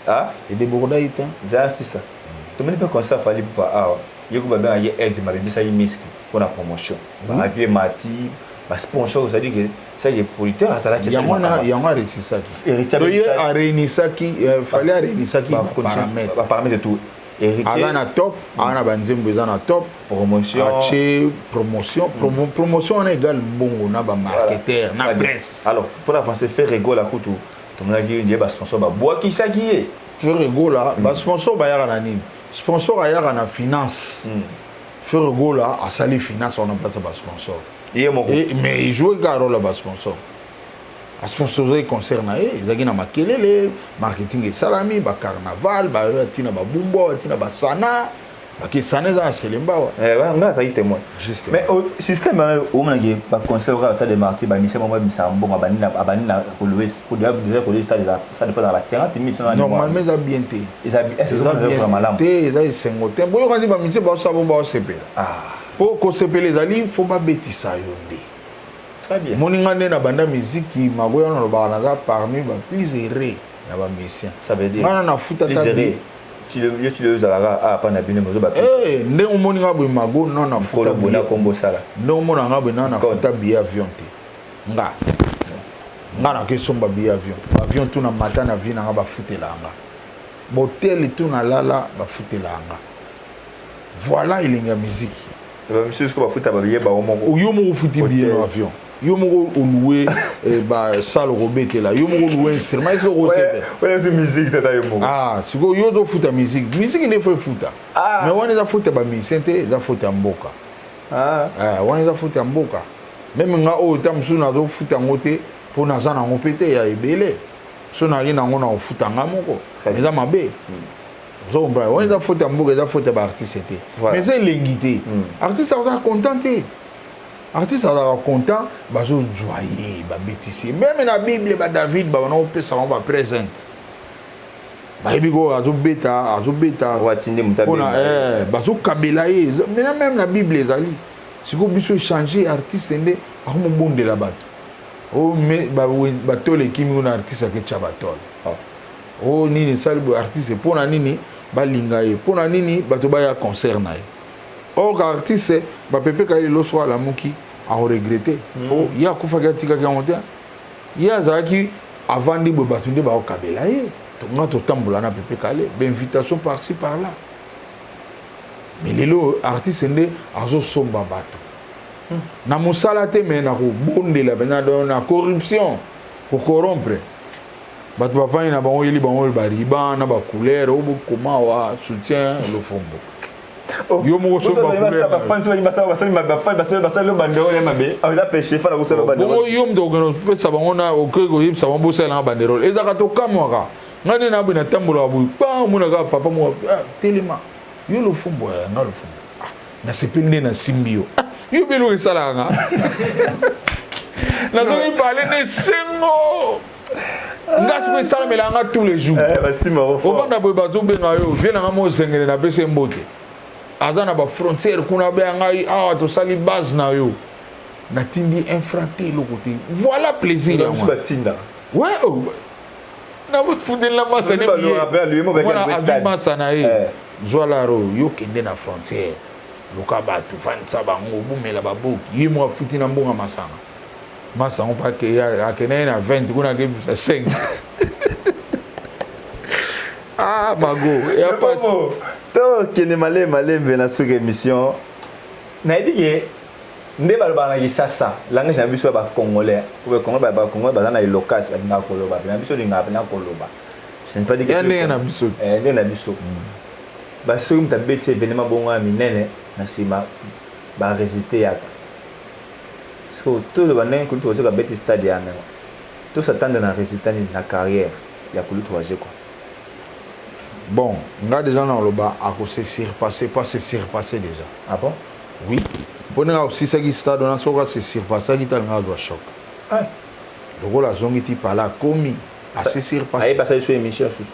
Ah? Edébordaki te. Ezala sisa tomoni mpe concert Fally Ipupa awa ye ko babengaki aide mabebisaki miski mpona promotion baavie mati basponsor, c'est-à-dire que ça que producteur azalaki. Yango wana yango aréussisaki ye aréunisaki Fally aréunisaki baparamètre baparamètre tout. Héritier aza na top, aza na banzembo eza na top. Promotion. Atie promotion, promotion wana égale mbongo na bamarketer na presse. Alors pour avancer, Ferre Gola kutu tomonaki ye basponsor babwakisaki ye. Ferre Gola, basponsor bayaka na nini? Sponsor ayaka na finance. Ferre Gola asali finance wana place ya basponsor. Ye moko. Mais ejoue kaka role ya basponsor, asponsorise concert na ye ezalaki na makelele, marketing esalami, bacarnaval batina babumbu batina basana bakesana eza na Selemba wa. Nga azalaki témoin. Mais système wana omonaki baconcert oyo stade de martyr bamisia bango babimisaka mbongo abandi na kolowe déjà kolowe stade stade fois na ba 50 000. Normalement eza bien te. Eza malamu te, eza esengo te. Boyokani bamisie baosala bo baosepela mpo kosepela ezali faut babetisa yo nde. Moninga nde na banda miziki Mago wana alobaka naza parmi ba plus heureux ya bamusicien ngana nafuta. Yo ti ozalaka awa mpa na bino mozoba. Ndenge omoni nga boye Mago non nafuta bona kombo osala. Ndenge omona nga boye non nafuta billet avion te. Nga nakesomba billet avion, avion tu na mata na vie nanga bafutela nga, botel tu nalala bafutela nga. Voilà elengi ya miziki. Bamisusu bafuta babillet bango moko. Yo moko ofuti billet na avion, yo moko oluwe basale okobetela, yo moko oluwe instrument, est-ce que musique tata yo moko? Ah, sikoyo yo ozofuta musique, musique nde faut efuta. Mais wana eza faute ya bamusicien te, eza faute ya mboka. Wana eza faute ya mboka. Même nga oyo ta mosusu nazofuta yango te mpo naza nango mpe te ya ebele. So nayaki nango na kofuta nga moko, eza mabe. Ozo comprendre? Wana eza faute ya mboka, eza faute ya baartiste te. Mais eza elengi te, artiste azalaka content te. Artiste azalaka content bazozwa ye babetisi ye. Même na Bible badavid babana kopesa bango baprésente, bayebi ko azobeta azobeta mpona bazokabela ye. Maintenant même na Bible ezali. Sikoyo biso échange artiste nde akomobondela bato batole ekimi kuna, artiste aketya batole o nini esali boye. Artiste mpona nini balinga ye? Mpona nini bato baya concert na ye? Or artiste bapepeka ye lelo soko alamuki akoregretter po ye akufaki atikaki yango te. Ye azalaki avandi boye, bato nde bakokabela ye. Nga totambola na Pepe Kale, bainvitation par-ci par-là. Mais lelo artiste nde azosomba bato na mosala te, mais na kobondela mpenza, na corruption, kocorrompre bato. Bavandi na bango, oyeli bango bariban na bacouleur oyo bokoma wa soutien Lofombo, yo moko. Bongo yo moto okende kopesa bango na okoki koyebisa bango bosalelanga banderole ezalaka tokamwaka. Ngai nde naboye natambolaka boye pa omona kaka papa moko ah, telema yo lofombo ya eh, nga lofombo ah, nasepeli nde nasimbi yo ah, yo mpe eloko esalaka nga nazongi pale na esengo nga sikoyo esalamela nga tous les jours eh, ovanda boye bazobenga yo vie na nga mozengele napesi ye mbote aza na bafrontière kuna abeya ngai awa tosali base na yo natindi un franc te eloko te voilà plaisir yango ouais oh. Namofundeli na masa ne mwana azwi masa na ye eh. Zwa laro yo kende na frontière luka bato fandisa bango bumela baboki ye moko afuti na mbonga masanga masa yango mpe akende ye na 20 kuna akebimisa 5 ah mago ya pasi tokende malembe malembe na suka émission nayebi ke Nde balobaka na kisasa langage na biso ya ba congolais po ba congolais ba congolais baza na elocas balingaka koloba pena biso olingaka pena koloba ce n'est pas dit que ya ndenge na biso eh ndenge na biso ba soki moto abeti evenement bongo ya minene na nsima ba resultat yaka sikoyo toloba ndenge kulutu wazekwa abeti stade ya ndenge to s'attendre na resultat nini na carrière ya kulutu wazekwa bon nga deja naloba ako se surpasser pas se surpasser déjà ah bon Oui, mpo ndenge akosisaki stade wana soki ase surpassaki te alingaka azwa choc. Ah. Lokola azongi ti pala akomi ase surpasse. Aye basali so émission susu.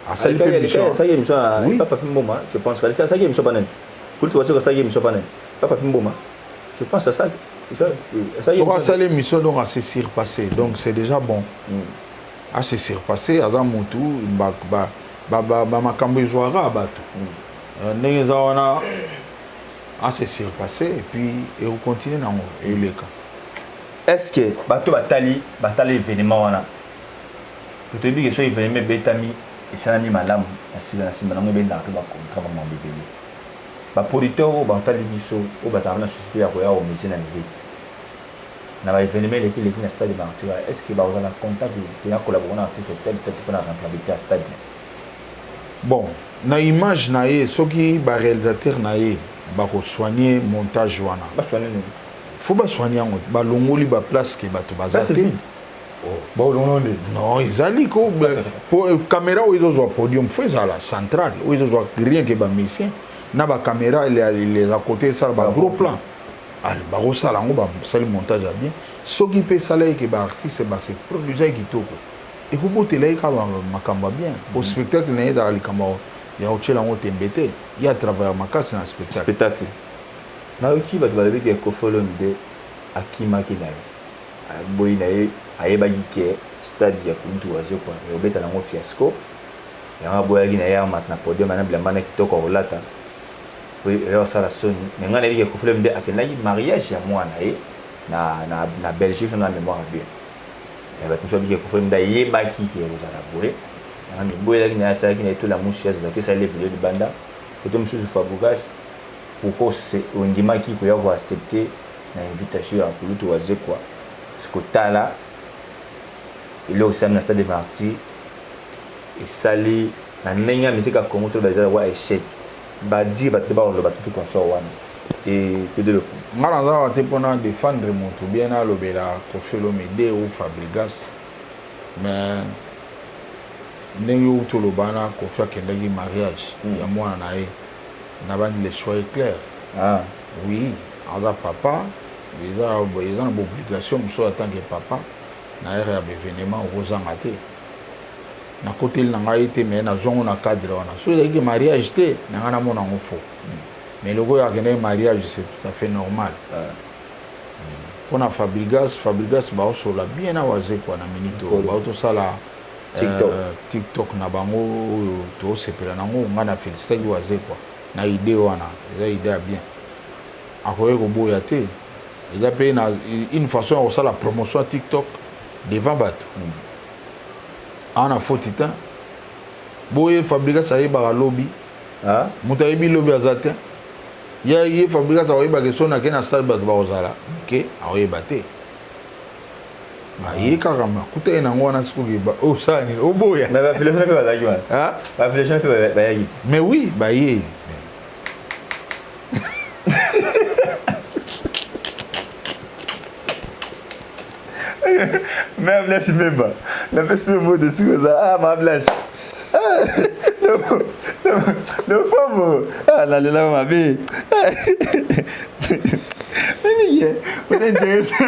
Asali mpe émission. Asali émission na oui. Papa Mboma, je pense. Asali émission pa nani? Kulutu Wazekwa asali émission pa nani? Papa Mboma. Je pense asali. Soki asali émission donc ase surpassé. Donc c'est déjà bon. Mm. Ase surpassé aza mutu ba ba ba, ba, ba makambo ezwaka bato. Mm. Ndenge eza wana a se surpasser et puis eko continuer nango eleka. Est ce que bato batali batala evenement wana toyebi ke soki evenement ebetami esalami malamu na sika na nsima nango ebendaka mpe bacontra bamambo ebele baproducteur oyo batali biso oyo bazalaka na société ya koya komise na musique na baevenement eleki leki na stade martyr est ce que bakozala na contact te na collabore na artiste tel tel mpo na rentabilité ya stade? Bon na image na ye soki ba realisateur na ye bako soigner montage wana. Ba soigner nini? Faut ba soigner yango ba longoli ba place que bato baza te. Oh. Ba longoli nde. Non ezali ko po euh, caméra oyo ezozwa podium faut ezala centrale oyo ezozwa rien que ba musiciens na ba caméra les à côté esala ba gros plan. Allez bakosala yango basali montage ya bien soki mpe esalaki ke ba artistes ba se produisaki kitoko. Ekobotela ye kaka makambo ya bien po spectacle na ye ezalaka likambo ya kotiela yango tembe te. Ye a travaillaka makasi na spectacle. Spectacle. Nayoki bato balobi ke Koffi Olomide akimaki na ye. Aboyi na ye, ayebaki ke stade ya Kulutu Wazekwa ekobeta nango fiasco. Yango aboyaki na ye amata na podium na bilamba na kitoko akolata po eya kosala soni. Mais ngai nayebi ke Koffi Olomide akendaki mariage ya mwana na ye na, na, na Belgique, soki na memoire ya bien. Mais bato mosusu babiki Koffi Olomide ayebaki ke ekozala boye. Yango amiboyelaki na ye, asalaki na ye tola musi azalaki esali video libanda. Kote mosusu Fabregas, pourquoi ondimaki koya ko accepter na invitation ya kulutu Wazekwa? Kotala eloko esalami na stade de Martyrs esali na ndenge ya misika Congo to eza wa échec. Ba dire bato nde bakoloba tutu consort wana et que de le fond. Nga naza awa te pona defendre mutu bien nalobela Koffi Olomide ou Fabrigas mais ndenge owuti oloba wana Koffi akendaki mariage ya mwana na ye nabandi le choix est clair ah. Oui aza papa eza eza na ba obligation mosusu en tant que papa na heure ya ba evenement okozanga te. Nakoteli na ngai te mais nazwa yango na cadre wana soki ezalaki mariage te na ngai namona yango faux mais lokola akendaki mariage c'est tout à fait normal pona Fabrigas Fabrigas baosola bien na Wazekwa na minute oyo baotosala TikTok. TikTok na bango oyo tosepela nango ngai na felicitaki Wazekwa na idee wana eza idee ya bien akoki koboya te eza pe na une façon ya kosala promotion ya TikTok devant bato Awa na foti te. Boye Fabrigas ayebaka lobi. Moto ayebi lobi aza te. Ye ye Fabrigas akoyeba ke soki nake na stade bato bakozala moke akoyeba te. Aye kaka ma kuta ye nango wana sikoyo osala nini oboya. Mais ba philosophe mpe bazalaki wana. Ba philosophe mpe bayaki te. Mais oui baye. Mère Blanche Mbemba, napesi yo mbote soki oza ah ma Blanche. Lofombo ah, nalela mabe. Mingi oza intéressant,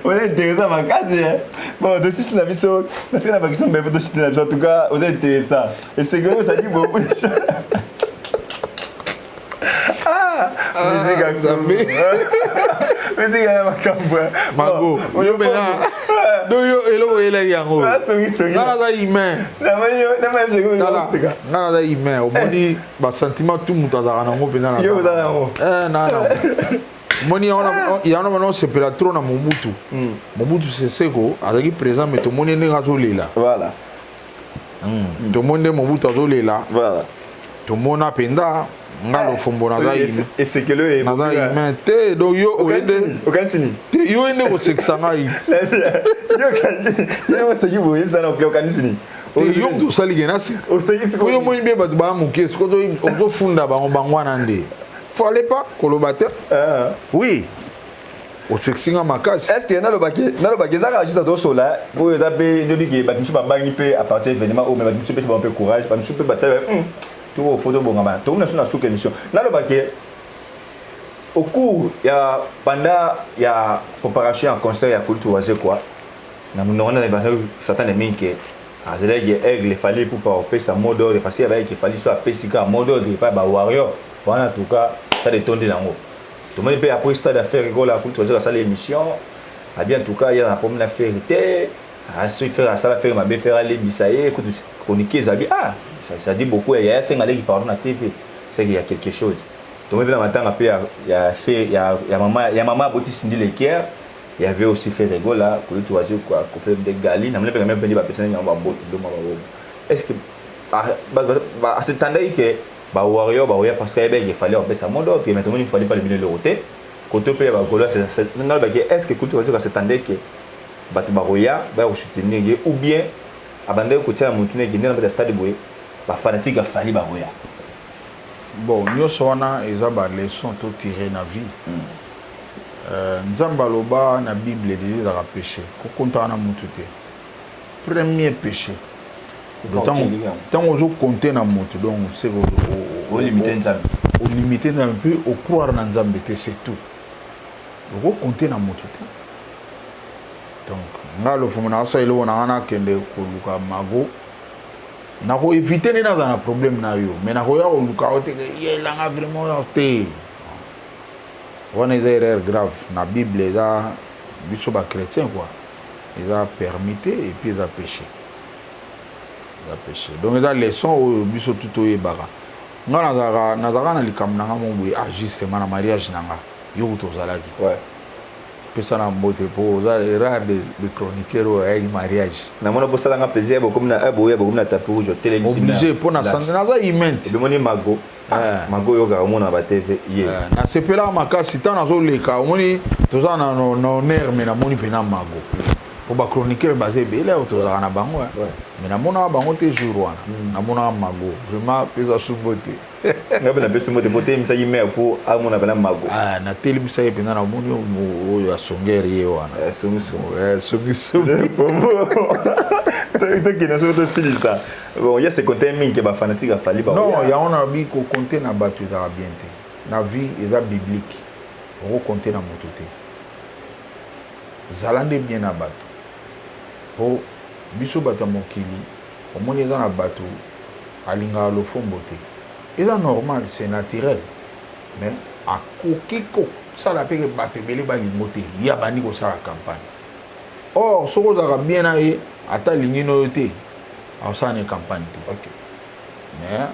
oza intéressant makasi. Bon, tosisi na biso, natika na bakisa mbe tosisi na biso. En tout cas, oza intéressant. Esengeli ça dit beaucoup de choses. Ah, musique ya Nzambe. Musique ya makambo. Mago, yo mena. Do yo eloko oyelaki yango. Nga naza humain. Tala, nga naza humain. Omoni ba sentiment tout moto azalaka nango mpenza na. Yo oza nango. Eh, na nango. Omoni yango na bana osepela trop na Mobutu. Mobutu Sese Seko azalaki présent mais tomoni ndenge azolela. Voilà. Tomoni nde Mobutu azolela. Voilà. Tomona mpenza nga Lofombo naza esekelo naza humain te. Donc yo oyende okanisi nini? Te, yo oyende kosekisa ngai. Yo oseki boye, yebisa na okanisi nini? Te, yo moto osali ke naseka. Oyo omoni mpe bato baya moke, sikoyo ozofunda bango bango wana nde fallait pas koloba te. Oui, osekisi nga makasi. Est ce que nalobaki nalobaki eza kaka juste tosola oyo eza mpe ndobi ke bato mosusu babangi mpe à partir événement oyo, mais bato mosusu mpe bango mpe courage, bato mosusu mpe batala toko fo tobongama tokomi na so na suka émission. Nalobaki au cours ya pendant ya préparation ya concert ya Kulutu Wazekwa, na monoko na banda Satan mingi ke azalaki aigle, Fally Ipupa opesa mot d'ordre parce que abayaki Fally so apesi kaka mot d'ordre epai ba warrior wana. En tout cas, ça etondi nango. Tomoni mpe après stade affaire ekola, Kulutu Wazekwa asala émission abi en tout cas ya na problème na Ferre te, soki Ferre asala Ferre mabe, Ferre alebisa ye. Kutu chroniqueuse abi ah, ça dit beaucoup ya asenga leki pardon na TV, c'est qu'il y a quelque chose. Tomoni mpe na matanga mpe ya Ferre, ya mama aboti Cindy Le Cœur, il y avait aussi Ferre Gola, Kulutu Wazekwa, Kofi de Gali, namoni mpe quand même mpe bapesana yango bambote biloko bango. Est ce que asetandaki ke bawarrior baoya parce que ayebaki Fally apesa mot d'ordre? Mais tomoni Fally pa lebino eloko te kote mpe ya bagaulois. Nalobaki, est ce que Kulutu Wazekwa asetandaki ke bato bakoya baya kosoutenir ye, ou bien abandaki kotia na motu neke nde na beta stade boye bafanatique ya Fally bakoya? Bon, nyonso wana eza baleçon totire na vie. Nzambe aloba na Bible deja, ezalaka péché kokontaka na mutu te, premier péché. Ntango ozokonte na motu, donc c'est olimite Nzambe. Olimite Nzambe mpe ocroire na Nzambe te, c'est tout. Okokonte na motu te. Donc nga Lofombo nakasala eloko na nga, nakende koluka Mago, nakoevite nde nazala na problème na yo, mais nakoya koluka yo te yelanga vraiment oyo te. Wana eza erreur grave na Bible. Eza biso bachrétien quoi, eza permis te et puis eza péché, eza péché. Donc eza leçon oyo biso tu toyebaka. Nga nazalaka na likambo na nga mo boye, ah, justement na mariage na nga, yo kutu ozalaki, pesa na mbote mpo oza rare de chroniqueur oyo ayaki mariage. Namona bosalanga plaisir, bokomi na boya, bokomi na tapis rouge, otelemisi. Obligé mpo na santé, naza humain. Ebemoni Mago, Mago oyokaka omona ba TV ye. Nasepelaka makasi ntango nazoleka, omoni toza na honneur, mais namoni mpena Mago, po bachroniqueur baza ebele oyo tozalaka na bango, mais namonaka bango te jour wana. Namonaka Mago, vraiment pesa sumbo te. Ngai mpe napesi mbote po telemisaki mare mpo amona mpena Mago. Natelemisa ye mpenza, namoni oyo asongere ye wana. Songisongi. Tokende soki tosilisa. Bon, ya se compte mingi ke bafanatique ya Fally. Non, yango nalobi, kokonte na bato ezalaka bien te na vie, eza biblique. Okokonte na moto te, zala nde bien na bato, po biso bato ya mokili, omoni eza na bato alingaka Lofombo te, eza normal, c'est naturel, mais akoki kosala mpe ke bato ebele balingo te, ye abandi kosala campagne. Or soki ozalaka bien na ye, ata alingi no yo te, akosala ne campagne te. Mais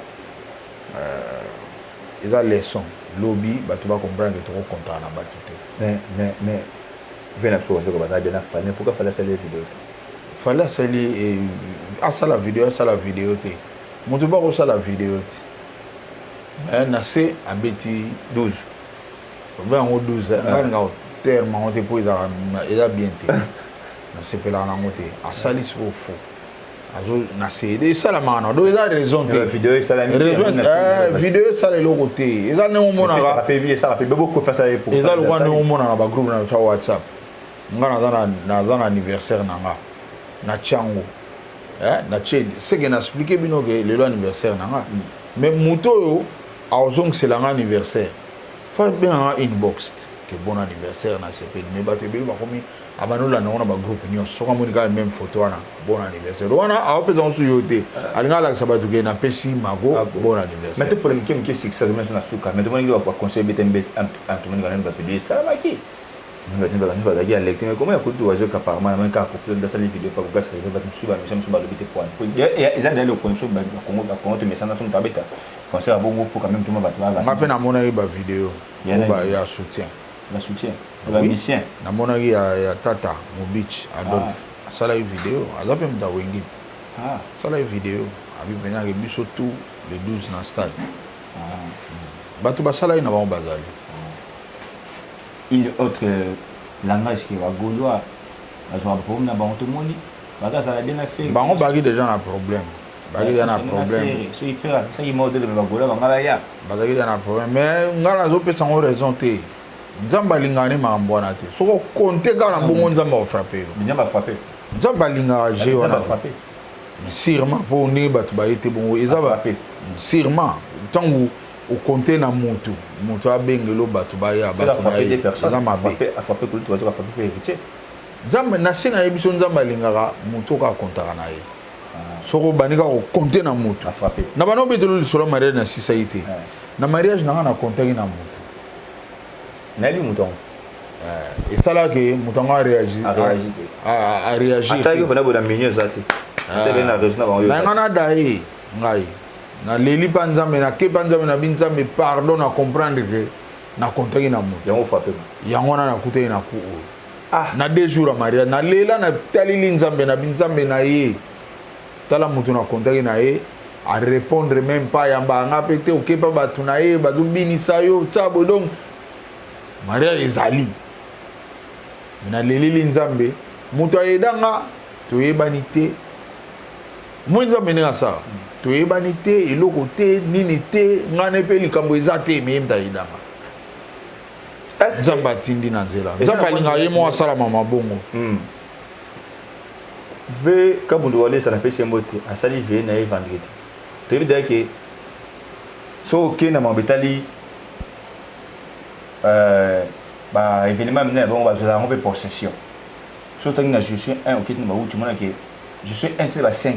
eza leçon, lobi bato bacomprendre ke tokokontaka na bato te. Mais ve na biso bazoka baza bien na Fally, mais pourquoi Fally asali ye video te? Fally asali, asala video, asala video te, moto bakosala video te, mais na se abeti 12. Obe yango 12, ngai ninga terme yango te mpo ezalaka eza bien te, nasepelaka nango te. Asali sikoyo faux azo na se esalamaka na donc eza raison te. Video esalami. Video esala eloko te, eza ndenge omonaka, eza lokwa ndenge omona na bagroupe na biso ya WhatsApp. Nga naza na anniversaire na nga, natia yango, natie seke na explique bino ke lelo anniversaire na nga. Mais moto oyo azongisela nga anniversaire, fa benga nga inbox ke bon anniversaire, na sepeli. Mais bato ebele bakomi abandi olanda ngo na bagroupe nyonso. Soki amoni kaka même photo wana, bon anniversaire wana, aopesa ngo su yo te, alingi alakisa bato ke napesi Mago bon Mais anniversaire. To polémique moke, succès azomona so na suka. Mais tomonaki baconseil ebete mbe, tomoni kana bavideo esalamaki, bazalaki alecte. Mais comment ya kutu wazoka apparemment namoni kaka Kofi basali video fa kogasaka bato mosusu, bamisa mosusu balobi te poine eza ndali lokolo mosusu bakongo bakongo tomesana. So moto abeta concert ya bongo, faut quand même toma bato. Nga mpe namonaki bavideo Ya nani? Ya soutien. Ba soutien ba musicien. Namonaki ya tata Mobich Adolphe, asalaki video, aza mpe moto awengi te. Asalaki video abi mpenzake biso tout le 12 na stade. Bato basalaki na bango bazali. Une autre langage ke bagaulois bazwaka baproblème na bango, tomoni bakazala bien na Ferre. Bango baki déjà na problème, baki déjà na problème. Soki Ferre soki moko te, bagaulois banga baya. Bazalaki déjà na problème, mais ngai nazopesa yango raison te. Nzambe alingaka ne makambo wana te. Soki okonte kaka na bongo, Nzambe akofrappe yo. Nzambe afrappe. Nzambe alingaka je Nzambe wana te. afrappe. Mais sûrement, mpo ndenge bato baye te bongo eza Afrappe. Sûrement ntango okonte na motu, moto abengelo bato baya, bato na ye, eza mabe. Afrappe kulutu bazoka, afrappe mpe Héritier. Nzambe na se nayebi so Nzambe alingaka motu oyo akontaka na ye. Soki obandi kaka kokonte na motu na bana, obetelo lisolo ya mariage, nasisaki te. Na mariage na nga, nakontaki na motu. Nayebi moto yango. Esalaki moto yango aréagir. Ataki mpena boye na menu eza te, ataki na réseau na bango. Na nga nada ye, ngai naleli mpa Nzambe, nakepa Nzambe na bi: Nzambe, pardon, na comprendre ke nakontaki na moto. Yango frappe. Yango wana nakutaki na ku oyo na 2 jours ya mariage. Nalela, natalili Nzambe na bi: Nzambe na ye, tala moto nakontaki na ye, arépondre même pas, yamba nga mpe te, okepa bato na ye bazobinisa yo tia boye. Donc mariage ezali, naleleli Nzambe, moto ayedanga, toyebani te. Moi Nzambe ndenge asala, toyebani te, eloko te, nini te, ngai ne mpe likambo eza te, me ye moto ayedanga. Nzambe atindi na nzela, Nzambe alingaka ye moko asalama mabongo. Ve Kabundu Walesa, napesi ye mbote, asali veillée na ye vendredi. Toyebi daya ke so okende na makambo etali baévénement minene ya bango, bazwela yango mpe possession. So otangi na Josue 1, oketi na bauti, omona ke Josue 1 ti ba 5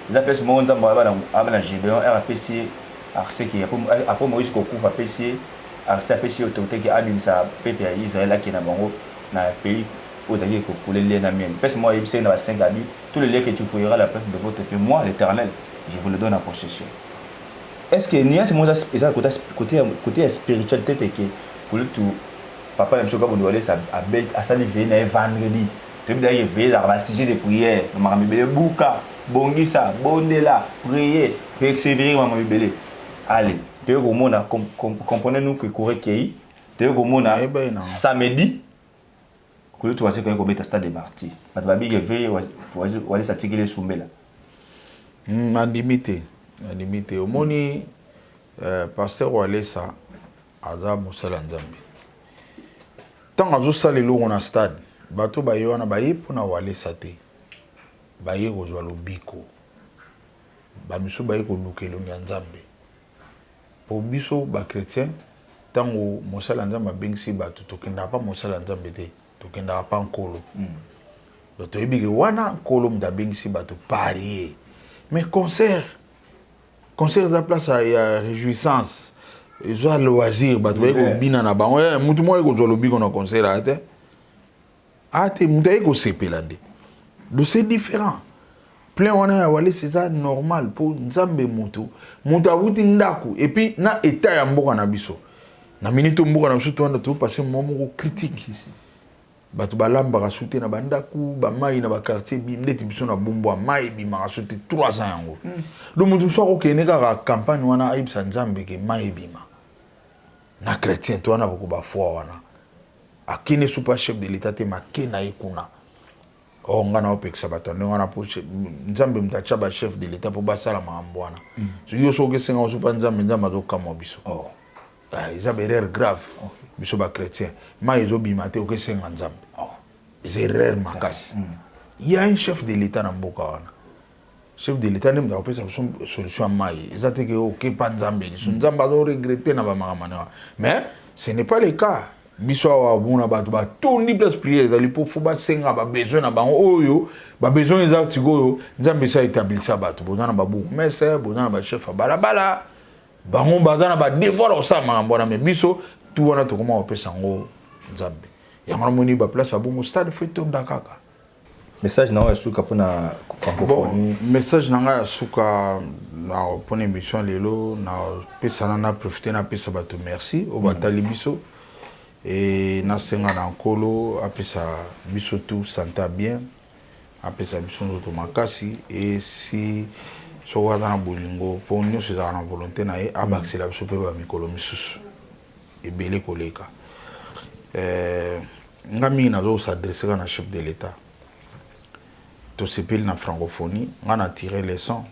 eza place moko Nzambe aba na Gédéon ere apesi ye arse ke après Moïse kokufa, apesi ye arse, apesi ye autorité ke abimisa peuple ya Israël, akende na bango na pays oyo ezalaki ekokule lait na miel. Place moko ayebisi ye na ba 5, abi: "Tout le lieu que tu fouilleras la plante de votre pied, moi l'Éternel, je vous le donne en possession." Est ce que nuance moko eza côté ya spiritualité te ke kulutu papa na biso Kabondo Walesa asali veillée na ye vendredi? Toyebi daki veillée ezalaka basujet de prière na makambo ebele: buka, bongisa, bondela, prier, persévérer, makambo ebele. Allez, toye komona, comprenez-nous que courant ekei. Toye komona samedi kulutu wazeki kobeta Stade de Martyr, bato babiki veillée Walesa atikeli esumbela. Nandimi te, nandimi te. Omoni, pasteur Walesa aza mosala ya Nzambe. Ntango azosala eloko na stade, bato baye wana baye mpona Walesa te, baye kozwa lobiko, bamisu baye koluka elongi ya Nzambe. Mpo biso bachrétien, ntango mosala ya Nzambe abengisi bato, tokendaka mpa mosala ya Nzambe te, tokendaka mpa Nkolo. Donc toyebi ke wana Nkolo moto abengisi bato parie. Mais concert, concert eza place ya réjouissance, eza loisir, bato baye kobina na bango. Mutu moko aye kozwa lobiko na concert aya te, aya te. Mutu aye kosepela nde. Donc c'est différent. Plein wana ya Walesa eza normal, mpo Nzambe, motu moto awuti ndako. Et puis na état ya mboka na biso na minute, mboka na biso towana topase moment moko critique. Bato balambaka su te na bandako, bamai na baquartier ndeti biso na Bumbwa, mai ebimaka su te 3 ans yango. Donc moto mosusu akokende kaka campagne wana, ayebisa Nzambe ke mai ebima. Na chrétien to wana boko bafoi wana, akende su pa chef de l'État te, make na ye kuna. Or nga na opekisa bato ya ndenge wana, mpo Nzambe moto atya bachef de l'État mpo basala makambo wana. Yo soki osenga oso mpa Nzambe, Nzambe azokamwa biso. Eza baerreur grave. Biso bachrétien, mai ezobima te, okesenga Nzambe, eza erreur makasi. Ya un chef de l'État na mboka wana. Chef de l'État nde moto akopesa biso solution ya mai. Eza te ke okepa Nzambe lisusu. Nzambe azo regretter na ba makambo na. Mais ce n'est pas le cas. Biso awa omona bato batondi place prière ezali mpo fo basenga ba besoin na bango oyo ba besoin eza sikoyo Nzambe esi aetablisa bato. Boza na ba bourgmestre, boza na ba chef ya balabala, bango baza na ba devoir ya kosala makambo wana, mais biso tu wana tokoma kopesa yango Nzambe. Yango namoni ba place ya bongo stade fo etonda kaka. Message na yo ya suka pona francophonie. Bon, message na ngai ya suka na pona émission lelo na pesa na na profiter na pesa bato merci oyo batali biso et nasenga na Nkolo apesa biso tout santé bien, apesa biso nzoto makasi et si soki aza na bolingo po nyonso ezalaka na volonté na ye abakisela biso pe ba mikolo misusu ebele koleka. Nga mingi nazo s'adresser kaka na chef de l'Etat. Tosepeli na francophonie, nga na tirer leçon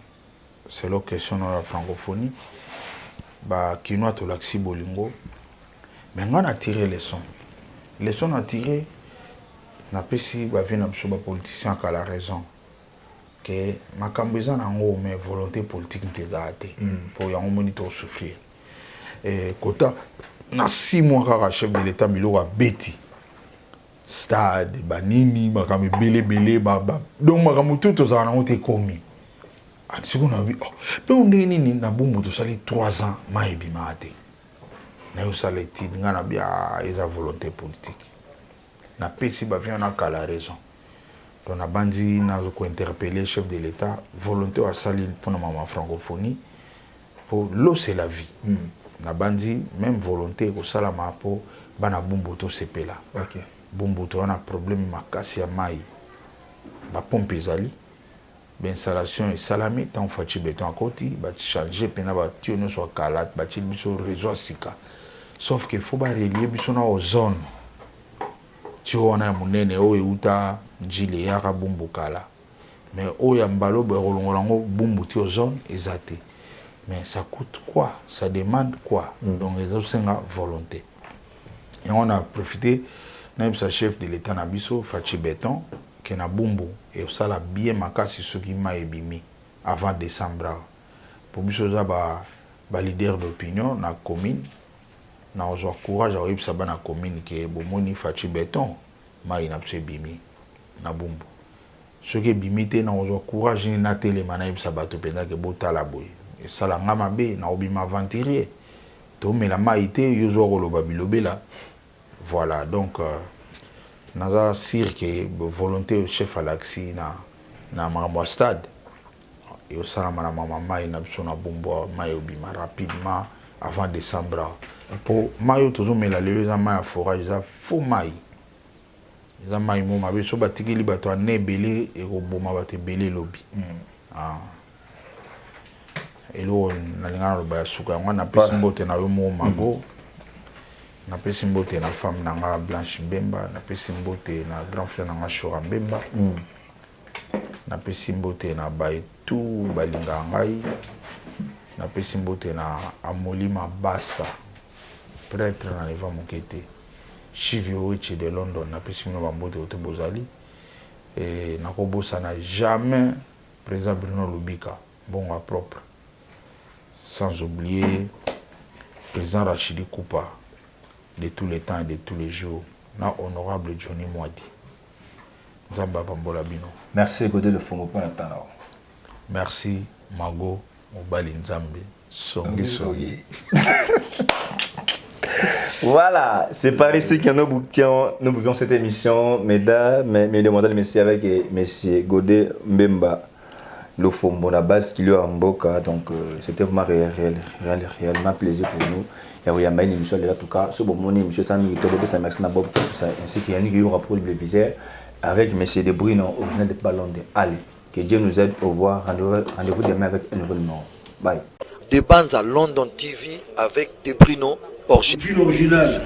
selon question na yo ya francophonie. Ba kinois tolakisi bolingo, mais nga na tirer leçon. Leçon na tirer, napesi ba vieux na biso ba politiciens ya kala raison que makambo eza na yango mais volonte politique nde ezala te po yango omoni to souffrir. Kota na 6 mois kaka chef de l'Etat biloko abeti stade banini makambo ebele ebele donc makambo tout tozala nango te ekomi sikoyo nayobi oh, mpe ndenge nini na Bumbu tosali 3 ans mai ebimaka te naye osala étude ngai nabi ah, eza volonté politique napesi bavion na kala raison donc nabandi nazo kointerpeller chef de l'État volonté oyo asali mpona mama francophonie po l'eau c'est la vie mm. Nabandi même volonté ekosalama po bana Bumbu tosepela okay. Bumbu toza na problème makasi ya mai, bapompe ezali, bainstallation esalami ntango Fatshi Beton akoti bachange mpena batio nyonso ya kala batieli biso réseau ya sika, sauf que faut barelie biso na ozone tio wana ya monene oyo euta Njili eyaka Bumbu kala, mais oyo ya mbala oyo ekolongola yango Bumbu ti ozone eza te. Mais ça coûte quoi, ça demande quoi? Donc ezosenga volonté. Yango na profiter nayebisa chef de l'État na biso Fatshi Beton ke na Bumbu esala bien makasi soki mai ebimi avant décembre awa, po biso oza ba ba leader d'opinion na commune, na kozwa courage ya koyebisa bana commune ke bomoni Fatshi Beton mai na biso ebimi na Bumbu. Soki ebimi te nakozwa courage nini natelema nayebisa bato mpenza ke botala boye esala nga mabe, nakobima aventurier, tomela mai te, yo ozwa koloba bilobela. Voilà, donc naza sûr ke volonté chef alakisi na makambo ya stade eosalama na mama mai na biso na Bumbu, mai obima rapidement avant décembre, po mai oyo tozomela lelo eza mai ya forage, eza faux mai, eza mai mo mabe so batikeli bato ane ebele ekoboma bato ebele elobi. Eloko nalinga naloba ya suka yango, napesi mbote na yo moko Mago, napesi mbote na femme na nga Blanche Mbemba, napesi mbote na grand frère na nga Shora Mbemba, napesi mbote na baetu balingaka ngai, napesi mbote na Amoli Mabasa prêtre na Leva Mokete, Chivio Weche de London, napesi bino bambote ote bozali. Nakobosana jamais président Bruno Lubika mbongo ya propre, sans oublier président Rachidi Koupa de tous les temps et de tous les jours, na honorable Johnny Mwadi. Nzambe apambola bino. Merci Godé Lofongo mpo na temps na yo. Merci Mago mobali Nzambe songi songi. Voilà, c'est par ici que nous bouclions, nous bouclions cette émission, mesdames, mesdemoiselles, messieurs, avec messieurs Godé Mbemba Lofombo, la base qui lui a mboka. Donc, c'était vraiment réel, réel, réel, réellement plaisir pour nous. Et il y a une émission là, en tout cas, ce bon moment, monsieur Sami, ça merci Bob, ainsi qu'il y a une pour le viseur avec monsieur De Bruno, original de Ballon de Allez, que Dieu nous aide. Au revoir. Rendez-vous demain avec un nouveau numéro. Bye. De Banza London TV avec De Bruno original. Original.